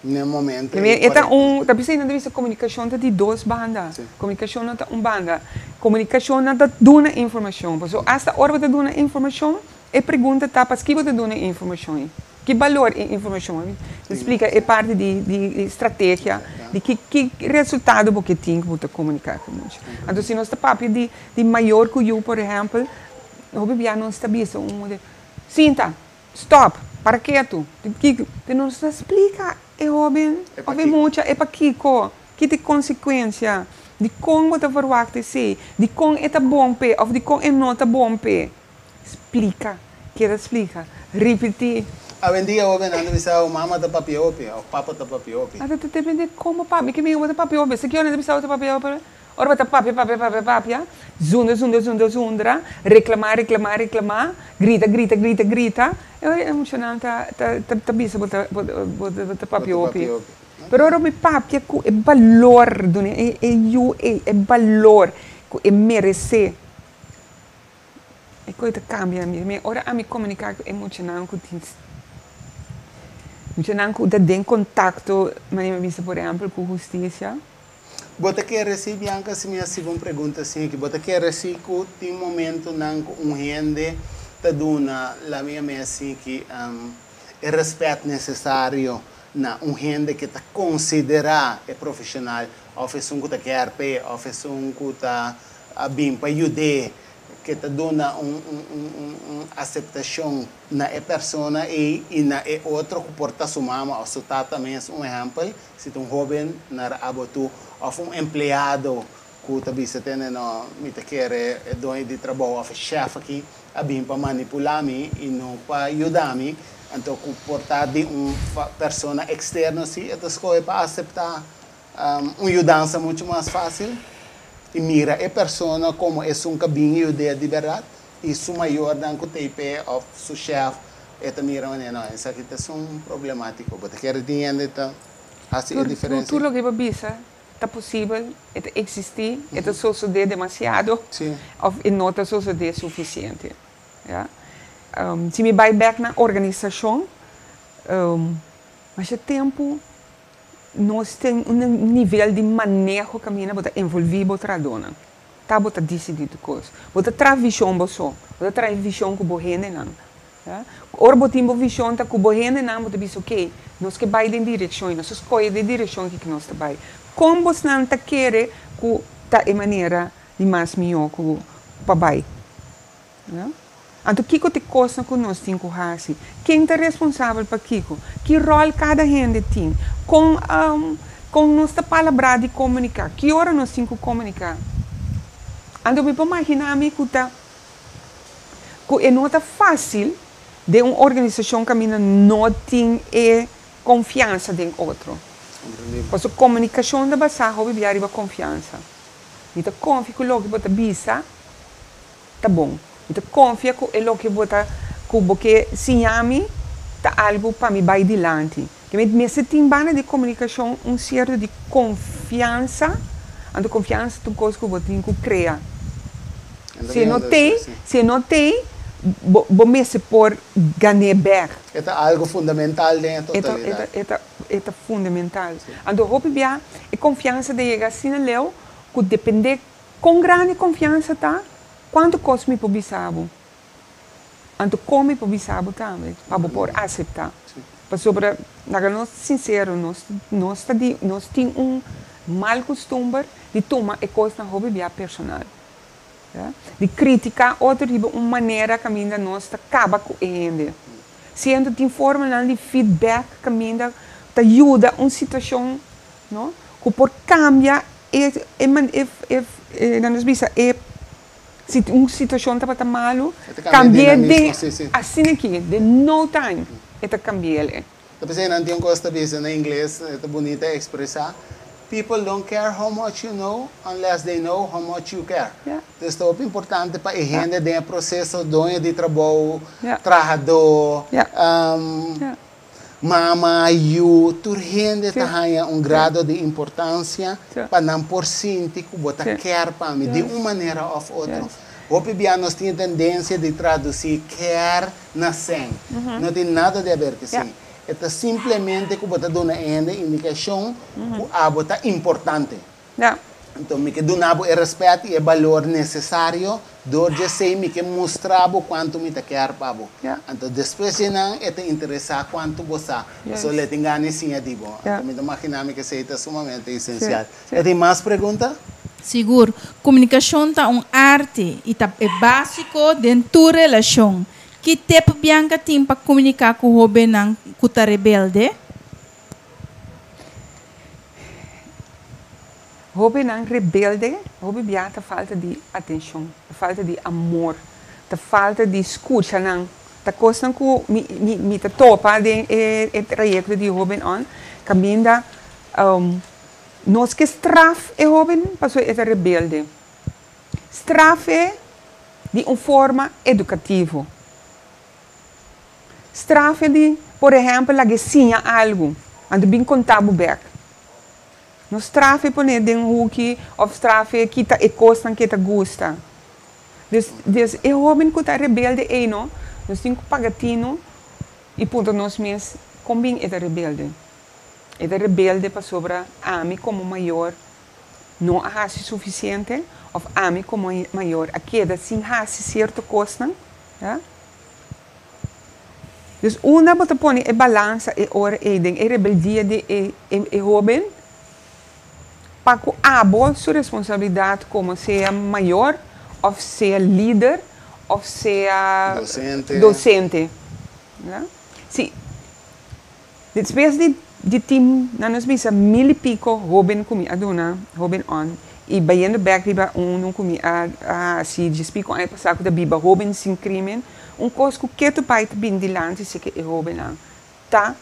N'e momento ei E ta un, ta bisa nan ta bisa komunikashon ta di dos banda. Komunikashon no ta un banda. Komunikashon nan ta duna informashon. Pasobra asta ora bo ta duna informashon, E pregunta ta, paski bo ta duna e informashon ei? Ki balor e informashon? Ta splika e parti di strategia, di ki ki resultado bo ke tin ku bo ta komuniká ku mucha. Anto si nos ta papia di di mayor ku yu, por ehèmpel, hopi bia nos ta bisa un mucha, sinta, stòp, para ketu, kiko? Pero nos ta splika e hóben òf e mucha e pakiko, ki ta e konsekuensia, dikon bo ta verwagt esei, dikon e ta bon p'e òf dikon e no ta bon p'e. Splika, keda splika, ripití. Awendia hóbennan ta bisa bo mama ta papia hopi òf papa ta papia hopi. Ata ta depende kon bo papia. Mi ke mi bo ta papia hopi. Esaki ora nan ta bisa bo ta papia hopi. Ora bo ta papia, papia, papia, papia, zundra, zundra, zundra, zundra, reklamá, reklamá, reklamá, grita, grita, grita, grita, e ora e muchanan ta ta bisa bo ta bo ta papia hopi. Pero ora mi papia ku e balor duna e yu ei e balor ku e meresé. E koe ta kambia mi. Mi ora ami komuniká ku e muchanan ku tin muchanan ku ta den kontakto, manera mi a bisa por ehèmpel ku hustisia. Bo ta kere si, Bianca, si mi hasi bo un pregunta asin aki, bo ta kere si ku tin momentunan ku un hende ta duna, laat mi yam'é asin aki, e rèspèt nesesario na un hende ke ta konsiderá e profeshonal òf esun ku ta kèr p'e òf esun ku ta a bin pa yud'é, ke ta duna un un aseptashon na e persona ei i na e otro ku por ta su mama òf su tata mes. Un ehèmpel, si ta un hóben na Rabotu òf un empleado ku ta bisa tende no mi ta kere e doño di trabou òf e shèf aki a bin pa manipulá mi i no pa yuda mi, anto ku por ta di un persona eksterno si e ta skohe pa aseptá Un yudansa muchu mas fásil i mira e persona komo esun ka bin yud'é di bèrdat i su mayornan ku ta p'e òf su shèf e ta mira manera no esaki ta esun problemátiko. Bo ta kere tin hende ta hasi e diferensia? Tur loke bo bisa ta posibel, e ta eksistí, e ta sosodé demasiado òf e no ta sosodé sufisiente. Ya. Si mi bai bèk na organisashon, masha tempu Nos tin un nivel di maneho kaminda bo ta envolví bo trahadónan. Ta bo ta disidí tur kos. Bo ta traha vishon bo so. Bo ta traha e vishon ku bo hendenan. Ya. Ora bo tin bo vishon ta ku bo hendenan bo ta bisa okey, nos ke bai den direkshon i nos ta skohe den direkshon aki ku nos ta bai. Kon bosnan ta kere ku ta e manera di mas mihó ku pa bai? Anto kiko ta e kosnan ku nos tin ku hasi? Ken ta responsabel pa kiko? Ki ròl kada hende tin? Kon kon nos ta palabrá di komuniká? Ki ora nos tin ku komuniká? Anto mi por maginá mi ku ta ku e no ta fásil den un organisashon kaminda no tin e konfiansa den otro. Pasobra komunikashon ta basá hopi bia riba konfiansa. Mi ta konfia ku loke bo ta bisa ta bon. Mi ta konfia ku e loke bo ta ku bo ke siña mi ta algu pa mi bai dilanti. Ke mi mester tin banda di komunikashon un sierto di konfiansa, anto konfiansa ta un kos ku bo tin ku krea. Si e no t'ei, si e no t'ei, bo bo mester por gan'é bèk. E ta algu fundamental den e totalidat. E ta e ta fundamental. Anto hopi bia e konfiansa ta yega asina leu ku dependé Kon grandi konfiansa ta? Kuantu kos mi por bisa bo? Anto kon mi por bisa bo tambe pa bo por aseptá? Pasobra, laga nos sinsero, nos nos ta di nos tin un mal kustumber di tuma e kosnan hopi bia personal. Ya. Di kritiká otro riba un manera kaminda nos ta kaba ku e hende. Siendo tin formanan di feedback kaminda ta yuda un situashon, no, ku por kambia e e e e nan nos bisa e Si un situacion tabata malu, cambi'é den asina aki, den no time e ta cambi'el e. Ta p'esei nan tin un cos ta bisa na ingles, e ta bunita expresa, People don't care how much you know unless they know how much you care. Dus ta hopi importante pa e hende den e proceso, doño di trabou, trahadó, Mama, yu, tur hende ta haña un grado di importansia pa nan por sinti ku bo ta kèr pa mi di un manera òf otro. Hopi bia nos tin e tendensia di tradusí kèr na sèn. No tin nada di aber ku esei. E ta simplemente ku bo ta duna e hende indikashon ku abo ta importante. Anto mi ke duna bo e rèspèt i e balor nesesario, dor di esei mi ke mustra bo kuantu mi ta kèr pa bo. Anto despues di nan e ta interesá kuantu bo sa, pasobra lo e tin gana di siña di bo. Anto mi ta maginá mi ku esei ta sumamente esensial. E tin mas pregunta? Sigur. Komunikashon ta un arte i ta e básiko den tur relashon. Ki tep Bianca tin pa komuniká ku hóbennan ku ta rebelde? Hóbennan rebelde hopi bia ta falta di atenshon, ta falta di amor, ta falta di skucha nan. Ta kosnan ku mi mi mi ta topa den e e trayekto di Hóben On kaminda nos ke straf e hóben pasobra e ta rebelde. Straf e di un forma edukativo. Straf e di, por ehèmpel, laga e siña algu, anto bin konta bo bèk. No straf e pon'é den huki òf straf e kita e kosnan ku e ta gusta. Dus, dus e hóben ku ta rebelde ei no, nos tin ku paga tinu i puntra nos mes kon bin e ta rebelde. E ta rebelde pasobra ami komo mayor no a hasi sufisiente òf ami komo mayor a keda sin hasi sierto kosnan, ya. Dus unda bo ta pone e balansa e ora ei den e rebeldia di e e hoben pa ku abo su responsabilidat komo sea mayor òf sea lider òf sea Dosente. dosente. Si despues di di tin nan nos bisa mil i piko hoben ku mi a duna hoben on i bayendo bek riba unu ku mi a a hasi djes piko aña pasá ku ta biba hoben sin krimen un kos ku ketu bai ta bin dilanti si ke e hobennan ta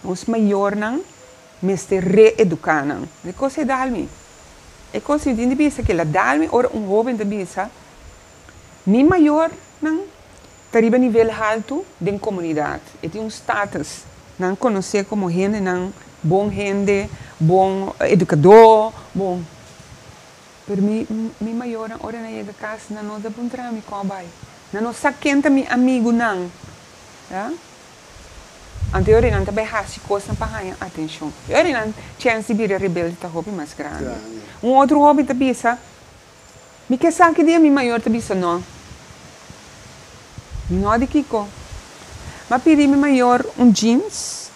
nos mayornan mester reeduká nan e kos ei dal mi e kos mi tin di bisa kila dal mi ora un hoben ta bisa mi mayornan Ta riba nivel haltu den komunidat. E tin un status. Nan konosé komo hendenan bon hende, bon edukadó, bon. Pero mi mi mayornan ora nan yega kas nan no ta puntra mi kon a bai. Nan no sa ken ta mi amigunan. Ya. Anto e ora nan ta bai hasi kosnan pa haña atenshon. E ora nan chèns di bira rebelde ta hopi mas grandi. Un otro hopi ta bisa. Mi ke sa ki dia mi mayor ta bisa no. Mi no di kiko. M'a pidi mi mayor un jeans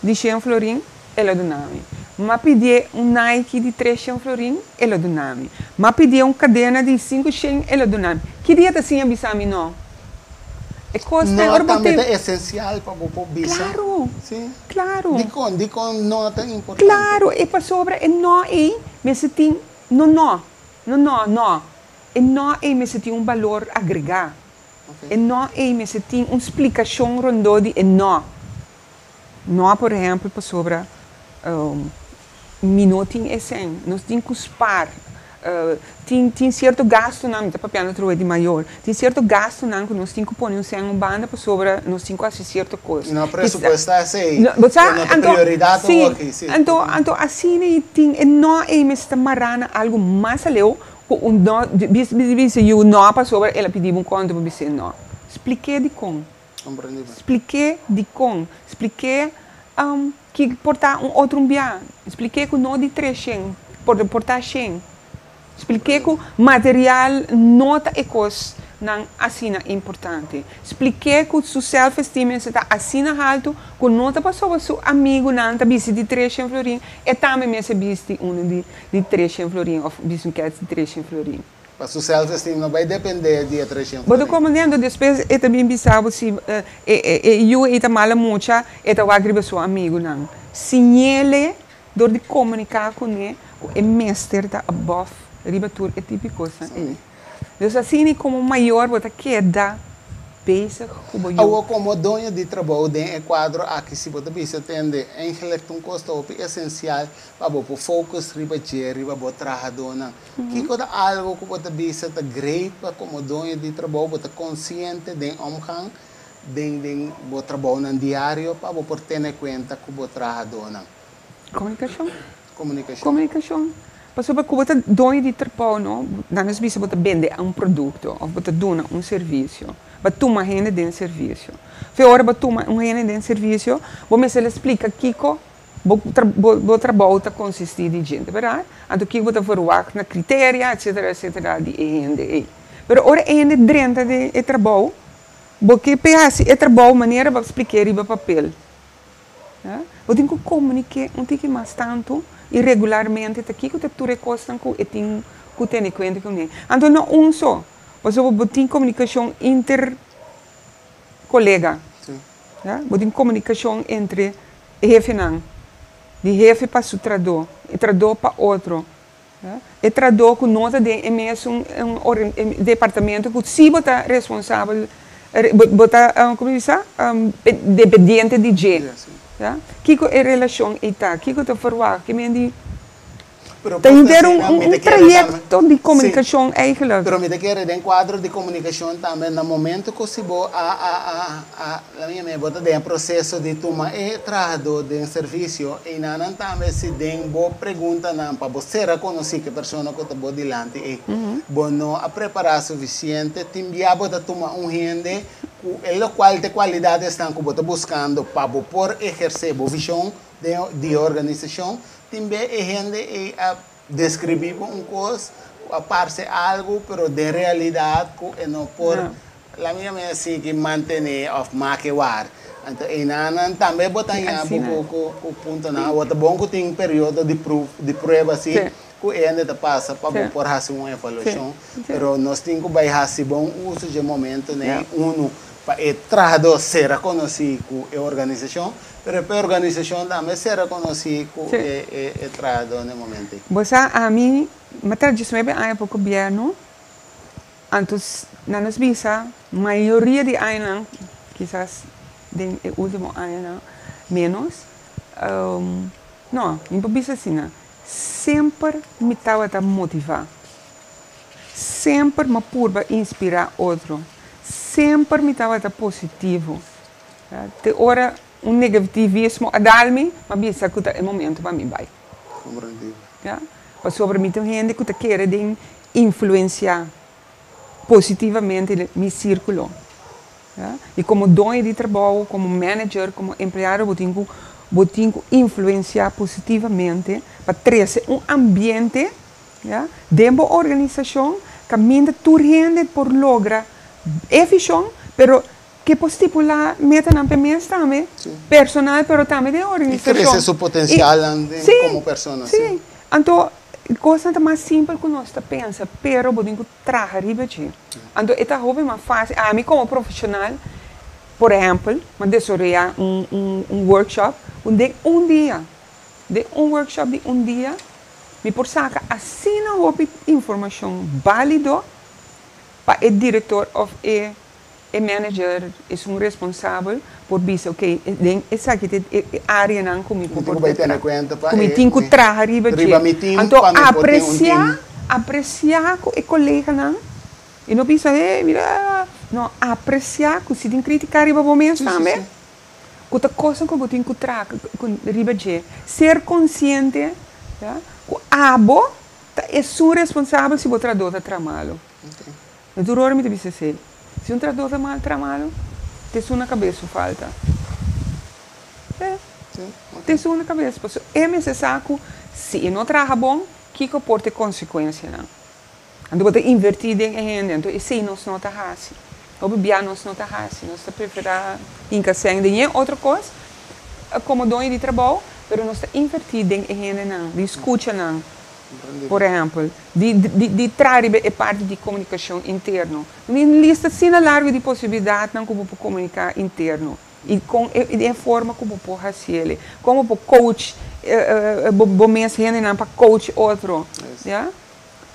di shen florin, el a duna mi. M'a pidié un Nike di tres shen florin, el a duna mi. M'a pidié un kadena di sinku shen, el a duna mi. Ki dia ta siña bisa mi no? E kos ta No ora bo tambe tin. ta esensial pa bo por bisa. Klaru, Sí. klaru. Dikon? Dikon no ta importante? Klaru, e pasobra e no ei mester tin. No no, no no, no. E no ei mester tin un balor agregá. E no ei mester tin un splikashon rondó di e no. No, por ehèmpel, pasobra mi no tin e sèn, nos tin ku spar. Tin tin sierto gastunan, mi ta papiando atrobe di mayor, tin sierto gastunan ku nos tin ku pone un sèn un banda pasobra nos tin ku hasi sierto kos. No presupuestá esei, No, bo sa, e no ta anto, prioridat sí, awor-ki, sí. anto, anto asina i tin e no ei mester ta mará na algu mas aleu ku un no, bis bis bisa yu no pasobra el a pidi bo un kònto bo bis'é no. Splik'é dikon. Komprendí bo. Splik'é dikon. Splik'é ki por ta un otro un bia. Splik'é ku no di tres shen, por por ta shen. Splik'é ku material no ta e kos. nan asina importante. Splik'é ku su self-esteem mester ta asina haltu ku no ta pasobra su amigunan ta bisti di 300 florin, e tambe mester bisti unu di 300 florin òf bisti un kèts di 300 florin. Pa su self-esteem no bai dependé di e 300 Bo ta florin. komprendiendo? Despues e ta bin bisa bo si e yu ei ta mala mucha, e ta wak riba su amigunan. Siñ'ele dor di komuniká kuné ku e mester ta above riba tur e tipo di kosnan ei. Dus asina komo mayor bo ta keda bezig ku bo yu. Awor komo doño di trabou den e kuadro aki si bo ta bisa tende eigenlijk ta un kos ta hopi esensial pa bo por focus riba dje riba bo trahadónan. Kiko ta algu ku bo ta bisa ta great pa komo doño di trabou bo ta konsiente den omgang den den bo trabounan diario pa bo por tene kuenta ku bo trahadónan? Komunikashon. Komunikashon. Komunikashon. Pasobra ku bo ta doño di trabou no, nan nos bisa bo ta bende un produkto òf bo ta duna un servisio. Bo tuma hende den servisio. Fe ora bo tuma un hende den servisio, bo mester a splika kiko bo trabou ta konsistí di dje, bèrdat? Anto kiko bo ta verwagt na kriteria, etsetera, etsetera di e hende ei. Pero ora e hende drenta den e trabou, bo ke p'e hasi e trabou manera bo a splik'é riba papel. Bo tin ku komunik'é un tiki mas tantu i regularmente ta kiko ta tur e kosnan ku e tin ku tene kuenta kuné. Anto no un so, pasobra bo tin komunikashon inter kolega, bo tin komunikashon entre e hefenan, di hefe pa su tradó, e tradó pa otro, e tradó ku no ta den e mesun departamento ku si bo ta responsabel, bo ta, komo bisa, dependiente di dje. Kiko e relashon ei ta? Kiko ta ferwagt? Ke men di Pero Ta por henter asina, un mi un ta kere tambe trayekto di sí, komunikashon eigenlijk. pero mi ta kere den kuadro di komunikashon tambe na momento ku si bo a a a a la mi bo ta den e proseso di tuma e trahadó den servisio einanan tambe si den bo preguntanan pa bo sera konosí ku e persona ku ta bo dilanti ei bo no a prepará sufisiente tin bia bo ta tuma un hende ku e lokual ta e kualidadesnan ku bo ta buskando pa bo por ehersé bo vishon den di e organisashon. Tin be e hende ei a deskribí bo un kos ku a parse algu, pero den realidat ku e no por, la mi yama esei, mantené òf make war. Anto einanan tambe bo ta haña bo ku ku ku puntonan. Awor ta bon ku tin periodo di pruf di prueba si ku e hende ta pasa pa bo por hasi un evaluashon. Pero nos tin ku bai hasi bon uso dje momentonan ei, unu, pa e trahadó sera konosí ku e organisashon, Pero p'e organisashon tambe ser rekonosí ku e trahadó na e momento ei. Bo sa, ami m'a traha 19 aña pa gobièrnu, anto nan nos bisa mayoria di añanan, kisas den e último añanan ménos, no, mi por bisa asina, semper mi tabata motivá, semper m'a purba inspirá otro, semper mi tabata positivo. Te ora un negativismo a dal mi, m'a bisa ku ta e momento pa mi bai. Komprendido. Ya. Pasobra mi ta un hende ku ta kere den influensiá positivamente mi sírkulo. Ya. I komo doño di trabou, komo manager, komo empleado bo tin ku bo tin ku influensiá positivamente pa trese un ambiente, ya, den bo organisashon kaminda tur hende por logra e vishon, pero Ke por stipulá metanan p'e mes tambe, personal pero tambe den I organisashon. krese su potensialnan den komo persona, Sí, sí. Anto kosnan ta mas simpel ku nos ta pensa, pero bo tin ku traha riba dje. Anto e ta hopi mas fásil, ami komo profeshonal, por ehèmpel, mi a desaroyá un un un workshop ku den un dia, den un workshop di un dia, mi por saka asina hopi informashon bálido pa e direktor òf e E manager esun responsabel por bisa ok den esaki ta e areanan ku mi por ku mi tin ku traha riba dje. Anto apresia apresia ku e koleganan i no bisa hey mira no apresia ku si tin kritika riba bo mes tambe ku ta kosnan ku bo tin ku traha riba dje. Ser konsiente ya ku abo ta esun responsabel si bo trahadó ta traha malu. Na tur ora mi ta bisa esei. Si un trahadó ta mal traha malu, ta esun na kabes su falta. E, ta esun na kabes. Pasobra e mester sa ku si e no traha bon, kiko por ta e konsekuensianan. Anto bo ta invertí den e hende, anto esei nos no ta hasi. Hopi bia nos no ta hasi, nos ta preferá hinka sèn den yen otro kos komo doño di trabou, pero nos ta invertí den e hendenan, di skucha nan, por ehèmpel, di di traha riba e parti di komunikashon interno. Tin lista asina largu di posibilidatnan ku bo por komuniká interno i kon i den e forma ku bo por hasiel, kon bo por coach bo mes hendenan pa coach otro, ya.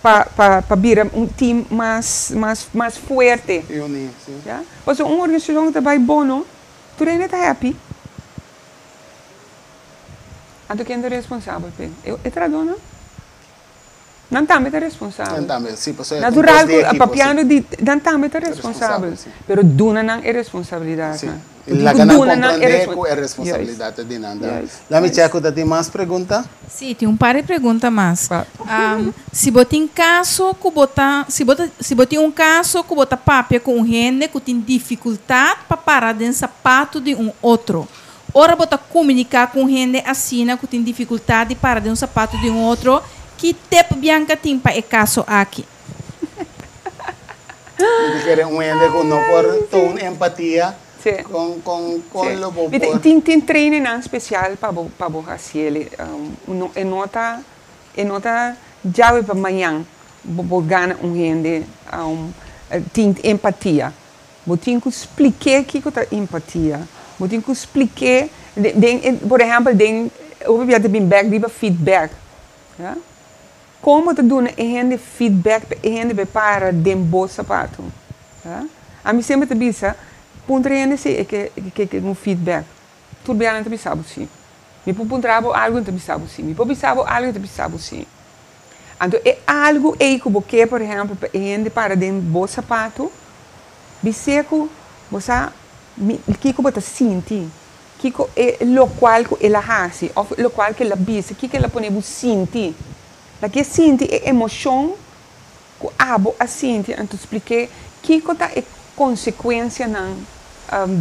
Pa pa pa bira un team mas mas mas fuerte. Y uní, sí. Ya. Pasobra un organisashon ku ta bai bon no, tur hende ta happy. Anto ken ta responsabel p'e? E e trahadónan. Nan tambe ta responsabel. Nan tambe, sí, pasobra e ta un kos Natural di ku ekipo, sí. papiando di nan tambe ta responsabel, Responsabel, sí. pero duna nan e responsabilidatnan. Sí. Bo tin Laga ku nan duna nan e komprondé respon. ku e Juist. responsabilidat ta di nan. Juist. Lami Juist. chèk ku ta tin mas pregunta. Sí, tin un par di pregunta mas. Pa. Si bo tin kaso ku bo ta, si bo ta, si bo tin un kaso ku bo ta papia ku un hende ku tin difikultat pa para den sapatu di un otro. Ora bo ta komuniká ku un hende asina ku tin difikultat di para den un sapatu di un otro, ki tep Bianca tin pa e kaso aki? Mi ta kere un hende ku no por toon empatia kon kon kon lo bo por. Tin tin trainingnan spesial pa bo pa bo hasiel no e no ta e no ta djawe pa mañan bo por gana un hende tin empatia bo tin ku splik'é kiko ta empatia bo tin ku splik'é den por ehèmpel den hopi bia ta bin bèk riba feedback ya. Kon bo ta duna e hende feedback pa e hende bai para den bo sapatu? Ami semper ta bisa, puntra e hende si e ke ke un feedback. Tur biaha nan ta bisa bo si. Mi por puntra bo algu, nan ta bisa bo si. Mi por bisa bo algu, nan ta bisa bo si. Anto e algu ei ku bo ke, por ehèmpel, pa e hende para den bo sapatu, bis'é ku bo sa mi kiko bo ta sinti. Kiko e lokual ku el a hasi òf lokual ku el a bisa, kiko el a pone bo sinti? Laga e sinti e emoshon ku abo a sinti, anto splik'é kiko ta e konsekuensianan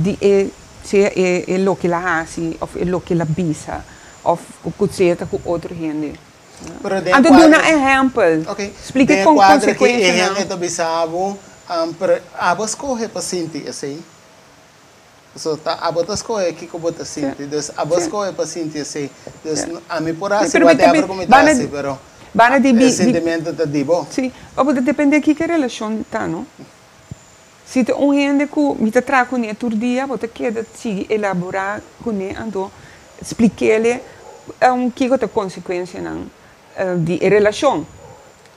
di e sea e loke el a hasi òf e loke el a bisa òf ku sea ta ku otro hende. Pero den Anto kuadro duna ehèmpel, Ok, splik'é den kon kuadro ki e konsekuensianan. hende ta bisa bo, pero abo skohe pa sinti esei? So ta abo ta skohe kiko bo ta sinti. Dus abo skohe pa sinti esei. Dus ami por hasi whatever ku mi ta hasi, pero e sintimentu ta di bo. Sí, bo ta depende kiko e relashon ta, no? Si ta un hende ku mi ta traha kuné tur dia, bo ta keda sigui elaborá kuné, anto splik'é kiko ta konsekuensianan di e relashon,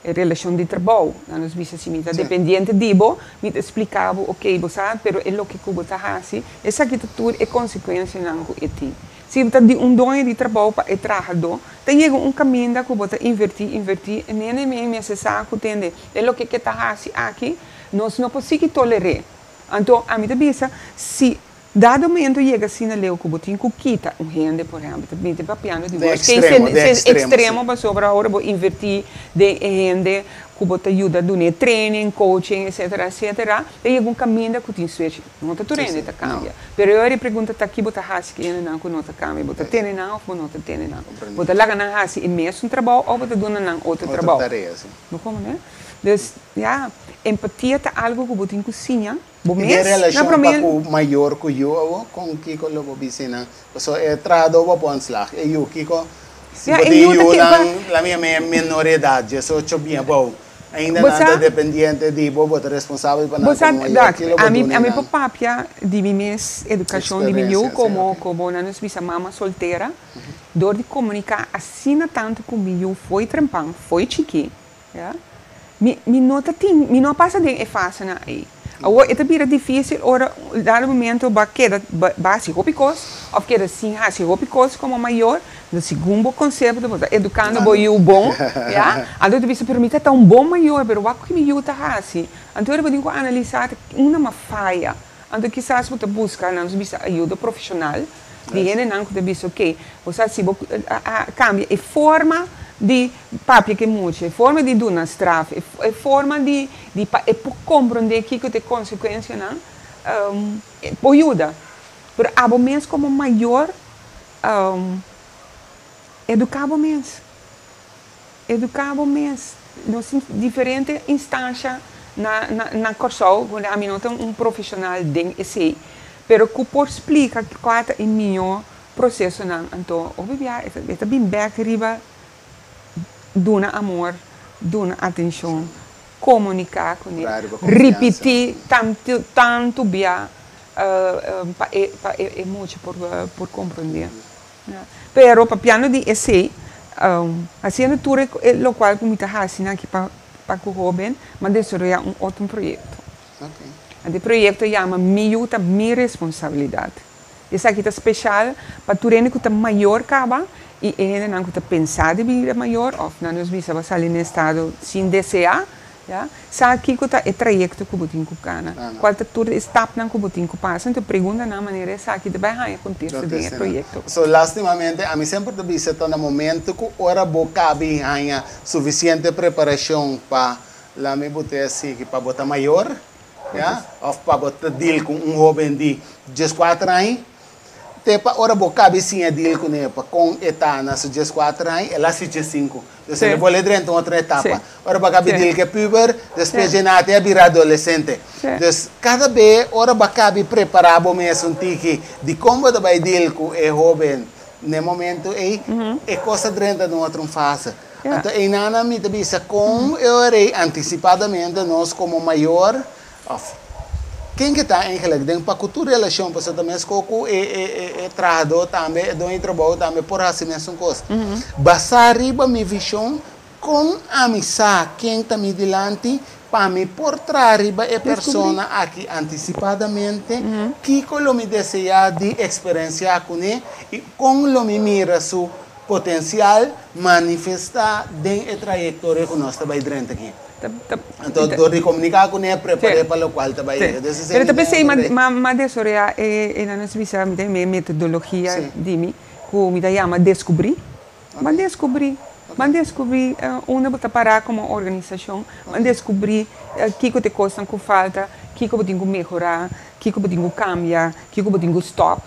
e relashon di trabou. Nan nos bisa si mi ta dependiente di bo, mi ta splika bo, ok, bo sa, pero e loke ku bo ta hasi, esaki ta tur e konsekuensianan ku e tin. Si bo ta di un doño di trabou pa e trahadó, ta yega un kaminda ku bo ta invertí, invertí, e nene mi mester sa ku tende, e loke ke ta hasi aki, nos no por sigui toler'é. Anto ami ta bisa, si Dado momento yega asina leu ku bo tin ku kita un hende, por ehempel, ta binti papiando di Den worst case extremo, den extremo, extremo si. pasobra ora bo inverti den e hende ku bo ta yuda dun'e training, coaching, etcetera, etcetera, ta yega un kaminda ku tin switch. No ta tur Si, hende si, ta no. kambia. Pero e ora e pregunta ta ki bo ta hasi ku e hendenan ku no ta kambia? Bo ta tene nan òf bo no ta tene nan? Komprendí. Bo ta laga nan hasi e mesun trabou òf bo ta duna nan otro Otro trabou? tarea, si. Bo komprendé? Dus, ya, empatia ta algu ku bo tin ku siña. Bo I den mes na relashon pa promé. ku mayor ku yu awo, kon kiko lo bo bisa nan? Pasobra e trahadó bo por ontslag, e yu kiko? Si Ya, bo e tin yu ta ke pa. yunan, la mi yama e menor edat, diesocho bien abou, ainda Bo nan sa. ta dependiente di bo, bo ta responsabel pa Bo nan sa, komo mayor, Dak, ki lo bo ami duna ami por nan? papia di mi mes edukashon di mi yu Eksperensia, si, komo oke. komo nan nos bisa mama soltera, dor di komuniká asina tantu ku mi yu fo'i trempan, fo'i chikí, Ya. Mi, mi no ta tin, mi no a pasa den e fasenan ei. Awor e ta bira difícil ora un dado momento bo a keda, bo a hasi hopi kos òf keda sin hasi hopi kos komo mayor, enton segun bo konsepto bo ta edukando bo yu bon, ya, anto bo ta bisa pero mi ta ta un bon mayor pero wak ku mi yu ta hasi. Anto ora bo tin ku analisá ta unda mi a faya. Anto kisas bo ta buska nan su bisa ayuda profeshonal di hendenan ku ta bisa ok, bo sa si bo a kambia e forma di papia ku e mucha, e forma di duna straf, e forma di di pa e por komprondé kiko ta e konsekuensianan, e por yuda. Pero abo mes komo mayor eduká bo mes. Eduká bo mes. Nos tin diferente instansha na na na Kòrsou, ku ami no ta un profeshonal den esei, pero ku por splika kua ta e mihó prosesonan. Anto hopi bia e ta bin bèk riba duna amor, duna atenshon, komuniká kuné, ripití tantu tantu bia pa e pa e mucha por por komprondé. Pero papiando di esei, hasiendo tur e lokual ku mi ta hasi nan aki pa pa ku hóben, mi a desaroyá un otro proyekto. Anto e proyekto yama Mi yu ta mi responsabilidat. Esaki ta speshal pa tur hende ku ta mayor kaba i e hendenan ku ta pensa di bira mayor òf nan nos bisa bo a sali na estado sin deseá, ya, sa kiko ta e trayekto ku bo tin ku kana, kual ta tur e stapnan ku bo tin ku pasa. Anto preguntanan manera esaki ta bai haña kontesta den e proyekto. So lastimamente ami semper ta bisa ta na momento ku ora bo kabi haña sufisiente preparashon pa lami bo te sigui pa bo ta mayor, Ya, of pa bo ta deal ku un hoben di 14 aña, te pa ora bo kabi siña deal kuné pa kon e ta na su 14 aña, el a hasi 15. Dus el a bolbe drenta un otro etapa. Ora bo a kabi deal ku e puber, despues dje nati a bira adolesente. Dus kada be ora bo a kabi prepará bo mes un tiki di kon bo ta bai deal ku e hoben n'e momento ei, e kos ta drenta den un otro fase. Anto einanan mi ta bisa kon e ora ei antisipadamente nos komo mayor òf ken ke ta eigenlijk den pa ku tur relashon pasobra ta meskos ku e e trahadó tambe e doño di trabou tambe por hasi mesun kos. Basá riba mi vishon kon ami sa ken ta mi dilanti pa mi por traha riba e persona aki antisipadamente kiko lo mi deseá di eksperensiá kuné i kon lo mi mira su potensial manifestá den e trayektoria ku nos ta bai drenta aki. Anto dor di komuniká kuné, prepar'é pa lokual ta bai yega. Des Pero ta p'esei m'a desaroyá e nan nos bisa mi ta yama e metodologia di mi ku mi ta yama deskubrí. Ban deskubrí, ban deskubrí unda bo ta pará komo organisashon, ban deskubrí kiko ta e kosnan ku falta, kiko bo tin ku mehorá, kiko bo tin ku kambia, kiko bo tin ku stòp.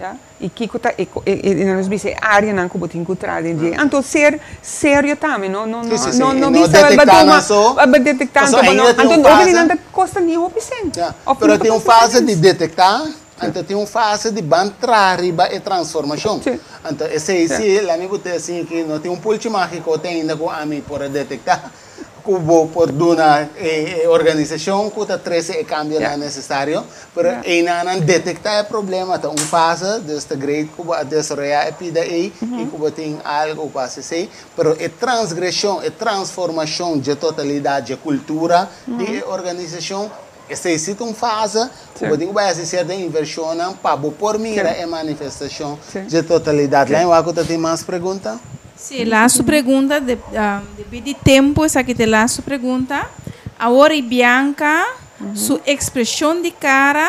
Ya. I kiko ta e e nos bisa e areanan ku bo tin ku traha den dje. Anto ser serio tambe, no no no no no bisa bo tuma bo detektá anto bo no anto hopi di nan ta kosta ni hopi sèn. Òf no ta Pero tin un fase di detektá, anto tin un fase di ban traha riba e transformashon. Anto esei si lami ku ta siña ki no tin un pulchi mágiko te ainda ku ami por a detektá. Ku bo por duna e organisashon ku ta trese e kambionan nesesario, pero einanan detektá e problema ta un fase, dus ta great ku bo a desaroyá e pida ei i ku bo tin algu pa hasi esei, pero e transgreshon, e transformashon dje totalidat dje kultura di e organisashon, esei si ta un fase ku bo tin ku bai hasi sierto invershonnan pa bo por mira e manifestashon dje totalidat. Lei wak ku ta tin mas pregunta? Sí, lastu pregunta, debí di tempu esaki ta e lastu pregunta. Awor i Bianca su ekspreshon di kara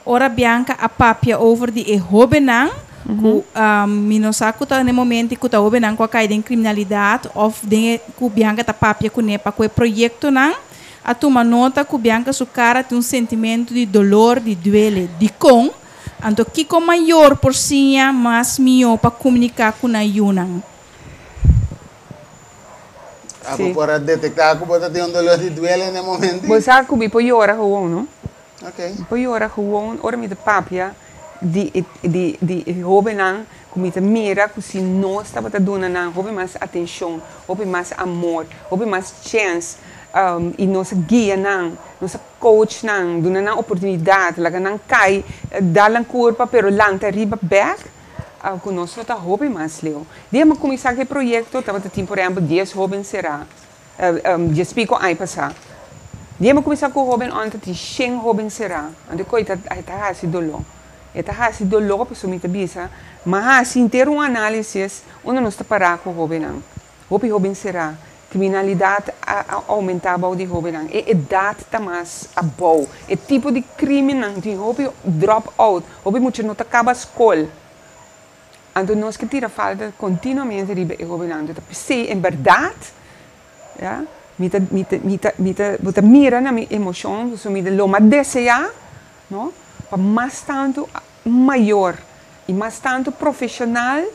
ora Bianca a papia over di e hóbennan ku mi no sa ku ta na e momento ku ta hóbennan ku a kai den kriminalidat òf den e ku Bianca ta papia kuné pa ku e proyektonan a tuma nota ku Bianca su kara tin un sentimentu di dolor, di duele. Dikon? Anto kiko mayor por siña mas mihó pa komuniká ku nan yunan? Abo por a detektá ku bo ta tin un dolor di duele na e momento? Bo sa ku mi por yora gewoon, no? Ok. Mi por yora gewoon ora mi ta papia di e di di e hóbennan ku mi ta mira ku si nos tabata duna nan hopi mas atenshon, hopi mas amor, hopi mas chèns i nos a guia nan, nos a Coach nan, duna nan oportunidad, laga nan cay, dal nan curpa pero lanta riba bek, cu nos lo ta hopi mas leu. Dia mi a cuminsa cu e proyecto tabata tin por ehempel dies hoben cera, dies pico aña pasa. Dia mi a cuminsa cu hoben ora ta tin shen hoben cera, anto e ta ta haci dolo. E ta haci dolo pasobra mi ta bisa, mi a haci henter un analisis unda nos ta para cu hobennan. Hopi hoben será. Kriminalidat a oumentá bou di hobennan. E edat ta mas abou. E tipo di krimennan tin hopi drop out. Hopi mucha no ta kaba skol. Anto nos ke tira falta kontinuamente riba e hobennan. Anto ta p'esei en bèrdat, ya, mi ta mi ta mi ta mi ta bo ta mira na mi emoshon pasobra mi lo mas deseá, no, pa mas tantu mayor i mas tantu profeshonal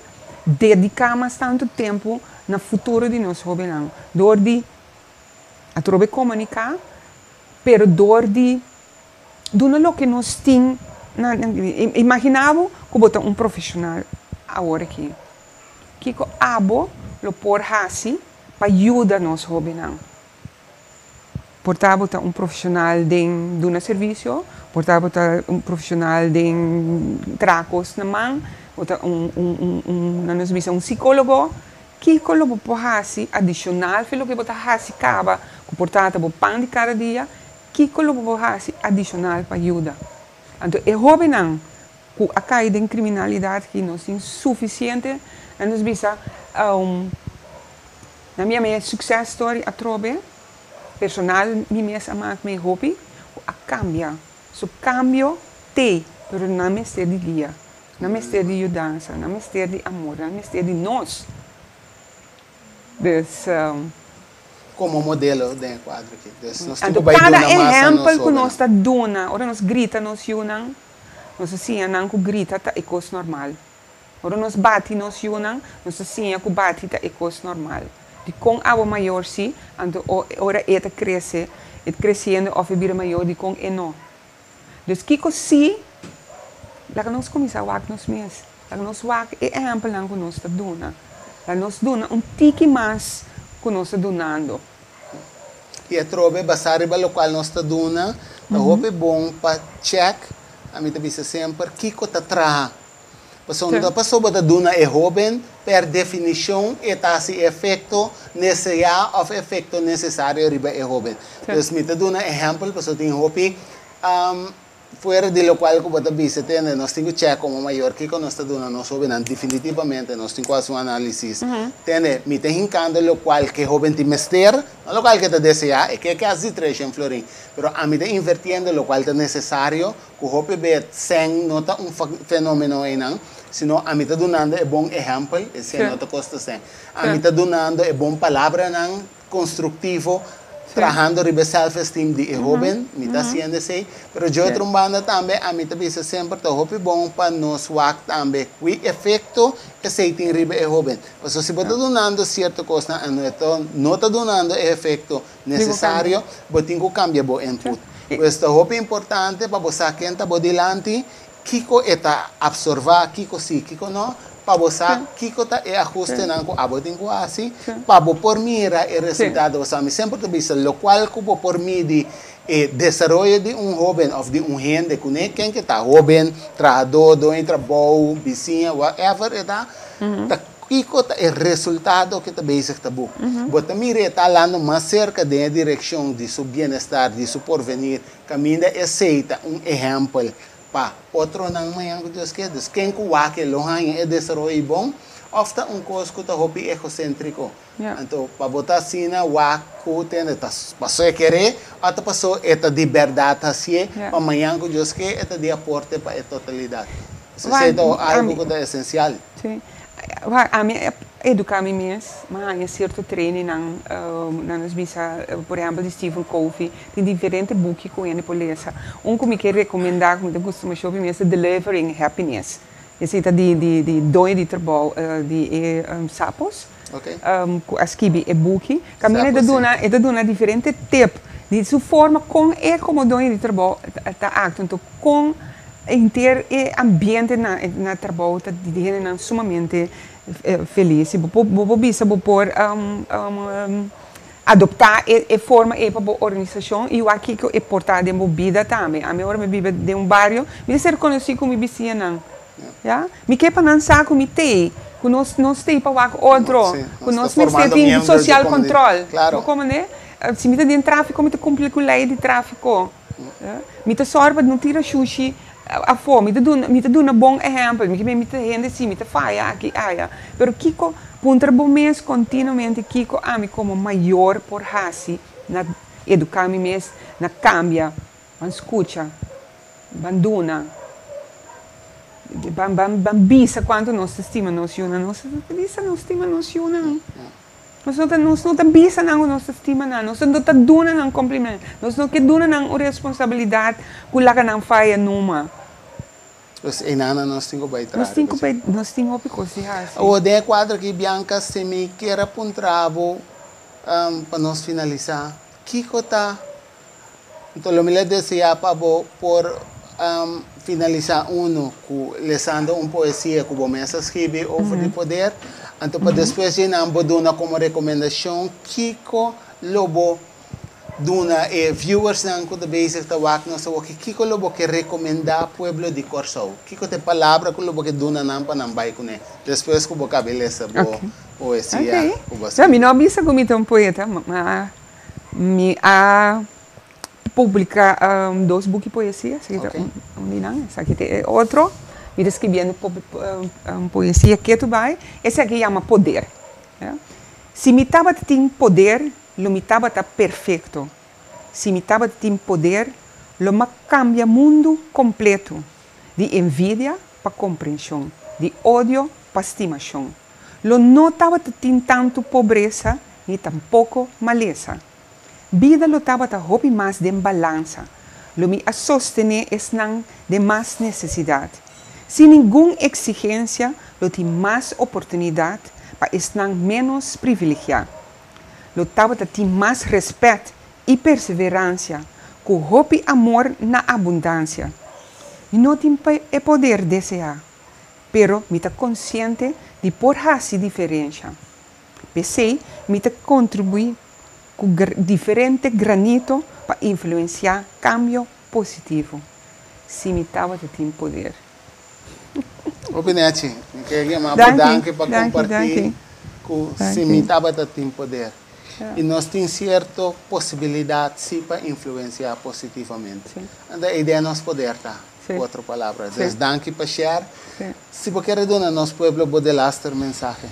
dediká mas tantu tempu. na futuro di nos hóbennan. Dor di atrobe komuniká, pero dor di duna loke nos tin na, imaginá bo ku bo ta un profeshonal awor aki. Kiko abo lo por hasi pa yuda nos hóbennan? Por ta bo ta un profeshonal den duna servisio, por ta bo ta un profeshonal den traha kos na man, bo ta un, nan nos bisa, un sikólogo. Kiko lo bo por hasi adishonal fe loke bo ta hasi kaba ku por ta ta bo pan di kada dia? Kiko lo bo por hasi adishonal pa yuda? Anto e hóbennan ku a kai den kriminalidat ki nos tin sufisiente, nan nos bisa, na mi a mei success story atrobe, personal mi mes a mak mei hopi ku a kambia. Su kambio t'ei, pero nan mester di guia, nan mester di yudansa, nan mester di amor, nan mester di nos. Dus. Komo modelo den e kuadro aki. Dus nos tin Anto ku bai kada duna mas a nos ehèmpel ku hóbennan. nos ta duna, ora nos grita nos yunan, nos ta siña nan ku grita ta e kos normal. Ora nos bati nos yunan, nos ta siña ku bati ta e kos normal. Dikon abo mayor si, anto ora e ta krese, e ta kresiendo òf e bira mayor, dikon e no? Dus kiko si? Laga nos kuminsá wak nos mes. Laga nos wak e ehèmpelnan ku nos ta duna. Laga nos duna un tiki mas ku nos ta dunando. I atrobe basá riba lokual nos ta duna, ta hopi bon pa chèk, ami ta bisa semper, kiko ta traha. Pasobra no ta pasobra bo ta duna e hóben, per definishon e ta hasi e efekto neseá òf efekto nesesario riba e hóben. Dus mi ta duna ehèmpel pasobra tin hopi fuera di lokual ku bo ta bisa tende nos tin ku chèk komo mayor kiko nos ta duna nos hóbennan. Definitivamente nos tin ku hasi un análisis. Tende, mi ta hinkando lokual ku e hóben tin mester, no lokual ku e ta deseá, e ke ke hasi treshen florin, pero ami ta invertiendo lokual ta nesesario Ku hopi be sèn no ta un fenomeno einan, sino ami ta dunando e bon ehèmpel, e sèn no ta kosta sèn. Ami ta dunando e bon palabranan konstruktivo, trahando riba e self-esteem di e hóben, mi ta hasiendo esei. Pero dje otro un banda tambe ami ta bisa semper ta hopi bon pa nos wak tambe kui efekto esei tin riba e hóben. Pasobra si bo ta dunando sierto kosnan a no ta dunando e efekto nesesario, bo tin ku kambia bo input. Pues ta hopi importante pa bo sa ken ta bo dilanti, kiko e ta absorba, kiko si, kiko no, pa bo sa kiko ta e ahustenan ku abo tin ku hasi pa bo por mira e resultado. Pasobra mi semper ta bisa lokual ku bo por midi e desaroyo di un hoben òf di un hende kuné ken ke ta, hoben, trahadó, doño di trabou, bisiña, whatever e ta, ta Kiko ta e resultado ke ta bezig ta bu? Bo ta mira e ta alando mas serka den e direkshon di su bienestar, di su porvenir, kaminda esei ta un ehèmpel pa otronan mañan ku Dios ke? Dus ken ku wak e lo haña e desaroyo bon òf ta un kos ku ta hopi egoséntriko? Anto pa bo ta asina wak ku tende ta pasó e keré òf ta pasó e ta di bèrdat hasié pa mañan ku Dios ke e ta di aporte pa e totalidat? Esei ta algu ku ta esensial. Sí. Wak, ami a eduká mi mes, mi a haña sierto trainingnan, nan nos bisa, por ehèmpel di Stephen Covey, tin diferente buki ku hende por lesa. Un ku mi ke rekomendá, ku mi ta gusta masha hopi mes ta Delivering Happiness. Esei ta di di di doño di trabou di e Zappos, ku a skibi e buki. Kaminda e ta duna, e ta duna diferente tip di su forma kon e komo doño di trabou ta aktua. Anto kon Henter e ambiente na na trabou ta di hendenan sumamente felis. Si bo por bo por bisa bo por adoptá e e forma ei pa bo organisashon i wak kiko e por ta den bo bida tambe. Ami ora mi biba den un bario mi ta ser konosí ku mi bisiñanan, ya. Mi ke pa nan sa ku mi t'ei, ku nos nos t'ei pa wak otro, ku nos mester tin sosial kòntròl. Bo komprendé? Si mi ta den tráfiko mi ta kumpli ku lei di tráfiko. Mi ta sòru pa no tira shushi afó. Mi ta duna, mi ta duna bon ehèmpel. Mi ke mi ta hende si, mi ta faya aki aya. Pero kiko, puntra bo mes kontinuamente kiko ami komo mayor por hasi na eduká mi mes, na kambia, ban skucha, ban duna, ban ban ban bisa kuantu nos ta stima nos yunan. Nos ta bisa nos stima nos yunan. Nos no ta, nos no ta bisa nan ku nos ta stima nan. Nos no ta duna nan kompliment. Nos no ke duna nan un responsabilidat ku laga nan faya numa. Dus einan nos tin ku bai Nos traha. tin ku bai, nos tin hopi kos di hasi. O den kuadro aki, Bianca, si mi kier a puntra bo pa nos finalisá, kiko ta, anto lo mi le deseá pa bo por finalisá uno ku lesando un poesia ku bo mes a skibi over di poder, anto pa despues dje nan bo duna komo rekomendashon kiko lo bo duna e viewersnan ku ta bezig ta wak nos awoki, kiko lo bo ke rekomendá pueblo di Kòrsou? Kiko ta e palabra ku lo bo ke duna nan pa nan bai kuné despues ku bo kabe lesa bo poesia ku bo a Mi skibi? no a bisa ku mi ta un poeta, ma mi a publiká dos buki poesia, esaki ta un di nan, esaki ta e otro. Mi ta skibiendo poesia ketu bai, esaki yama Poder. Si mi tabata tin poder, lo mi tabata perfekto. Si mi tabata tin poder, lo m'a kambia mundu kompleto, di envidia pa komprenshon, di odio pa stimashon. Lo no tabata tin tantu pobresa ni tampoko malesa. Bida lo tabata hopi mas den balansa. Lo mi a sostené esnan den mas nesesidat. Sin ningun eksigensia lo tin mas oportunidat pa esnan ménos privilegiá. Lo tabata tin mas rèspèt i perseveransia, ku hopi amor na abundansia. Mi no tin e poder deseá, pero mi ta konsiente di por hasi diferensha. P'esei mi ta kontribuí ku diferente granito pa influensiá kambio positivo. Si mi tabata tin poder. Hopi nechi. Mi ke yama bo danki pa kompartí ku si mi tabata tin poder. I nos tin sierto posibilidat si pa influensiá positivamente. Anto e idea nos poder ta, ku otro palabra. Dus danki pa share. Si bo kere duna nos pueblo bo delaster mensahe.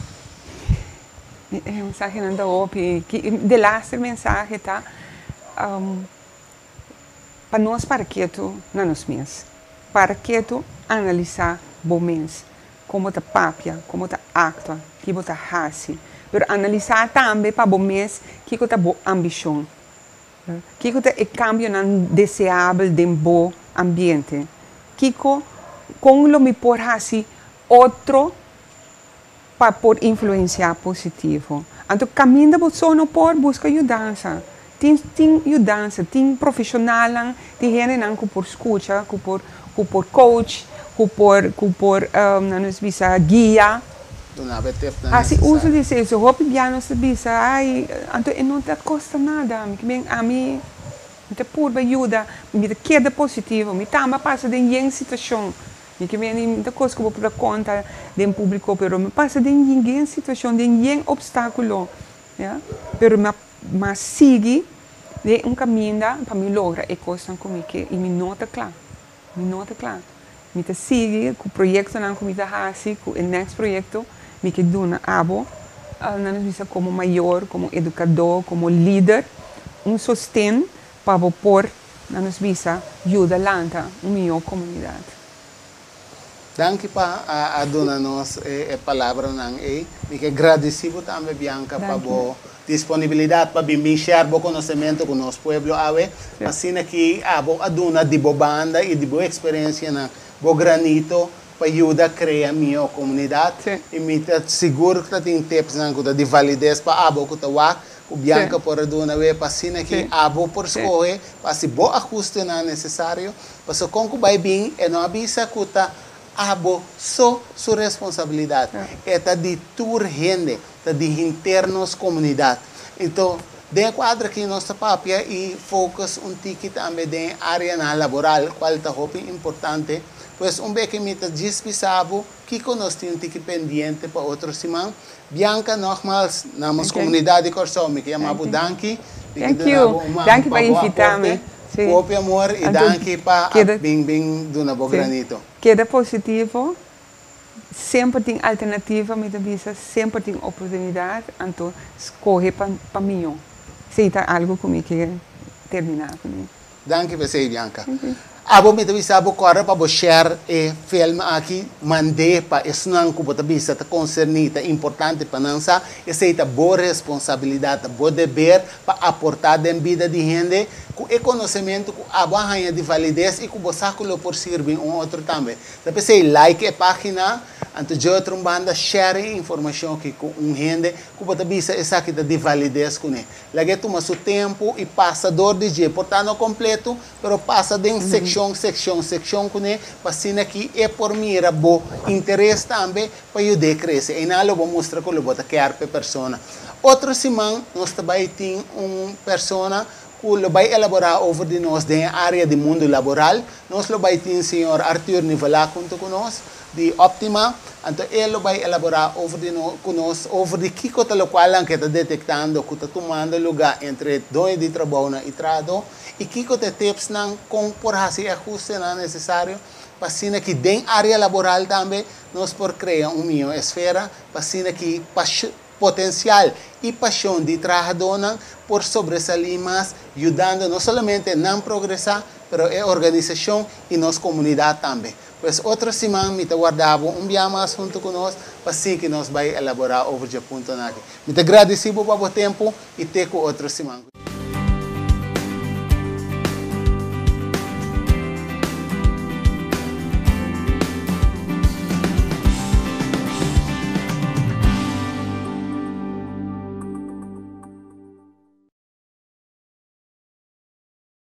E mensahenan ta hopi. Delaster mensahe ta pa nos para ketu na nos mes. Para ketu analisá bo mes. Kon bo ta papia, kon bo ta aktua, ki bo ta hasi. Pero analisá tambe pa bo mes kiko ta bo ambishon. Kiko ta e kambionan deseabel den bo ambiente? Kiko, kon lo mi por hasi otro pa por influensiá positivo? Anto kaminda bo so no por, buska yudansa. Tin tin yudansa, tin profeshonalnan, tin hendenan ku por skucha, ku por ku por coach, ku por ku por nan nos bisa guia. Duna bo e tepnan Hasi uso nesesario. di esei. So hopi bia nos ta bisa, ai, anto e no ta kosta nada. Mi ke men ami mi ta purba yuda, mi ta keda positivo. Mi tambe a pasa den yen situashon. Mi ke men mi ta kos ku bo por a konta den públiko, pero mi pasa den yen situashon, den yen opstákulo, ya. Pero mi a mi a sigui den un kaminda pa mi logra e kosnan ku mi ke i mi no ta kla. Mi no ta kla. Mi ta sigui ku proyektonan ku mi ta hasi, ku e next proyekto mi ke duna abo, nan nos bisa komo mayor, komo edukadó, komo lider, un sosten pa bo por, nan nos bisa, yuda lanta un mihó komunidat. Danki pa a duna nos e palabranan ei. Mi ke gradisí bo tambe, Bianca, pa bo disponibilidat pa bin bin share bo konosementu ku nos pueblo awe. Asina ki abo a duna di bo banda i di bo eksperensianan bo granito pa yuda krea mihó komunidat. I mi ta sigur ku ta tin tipsnan ku ta di valides pa abo ku ta wak ku Bianca por a duna awe pa asina ki abo por skohe pa hasi bo ahustenan nesesario. Pasobra kon ku bai bin e no a bisa ku ta abo so su responsabilidat. E ta di tur hende, ta di henter nos komunidat. Enton, den e kuadro aki nos ta papia i focus un tiki tambe den e areanan laboral, kual ta hopi importante. Pues un beke mi ta djis bisa bo kiko nos tin un tiki pendiente pa otro siman. Bianca, nogmaals, namens komunidat di Kòrsou mi ke yama bo danki. Mi ke duna bo un man pa bo aporte. Ku hopi amor i danki pa a bin bin duna bo granito. Keda positivo, semper tin alternativa, mi ta bisa, semper tin oportunidat, anto skohe pa mihó. Esei ta algu ku mi ke terminá kuné. Danki p'esei, Bianca. Abo mi ta bisa bo kòrda pa bo share e film aki, mand'é pa esnan ku bo ta bisa ta konserní, ta importante pa nan sa. Esei ta bo responsabilidat, ta bo deber pa aportá den bida di hende ku e konosementu ku abo a haña di valides i ku bo sa ku lo por sirbi un otro tambe. Ta p'esei like e página, anto dje otro un banda share e informashon aki ku un hende ku bo ta bisa esaki ta di valides kuné. Laga e tuma su tempu i pasa dor di dje, por ta no kompleto, pero pasa den sekshon, sekshon, sekshon kuné pa asina ki e por mira bo interes tambe pa yud'é krese. Einan lo bo mustra ku lo bo ta kèr p'e persona. Otro siman nos ta bai tin un persona ku lo bai elaborá over di nos den e área di mundu laboral. Nos lo bai tin señor Arthur Nivelá huntu ku nos di Optima. Anto e lo bai elaborá over di no ku nos over di kiko ta lokualnan ku e ta detektando ku ta tumando lugá entre doño di trabounan i trahadó i kiko ta e tipsnan kon por hasi e ahustenan nesesario pa asina ki den área laboral tambe nos por krea un mihó esfera pa asina ki potensial i pashon di trahadónan por sobresalí mas, yudando no solamente nan progresá, pero e organisashon i nos komunidat tambe. Pues otro siman mi ta warda bo un bia mas huntu ku nos pa sigui nos bai elaborá over dje puntonan aki. Mi ta gradisí bo pa bo tempu i te ku otro siman.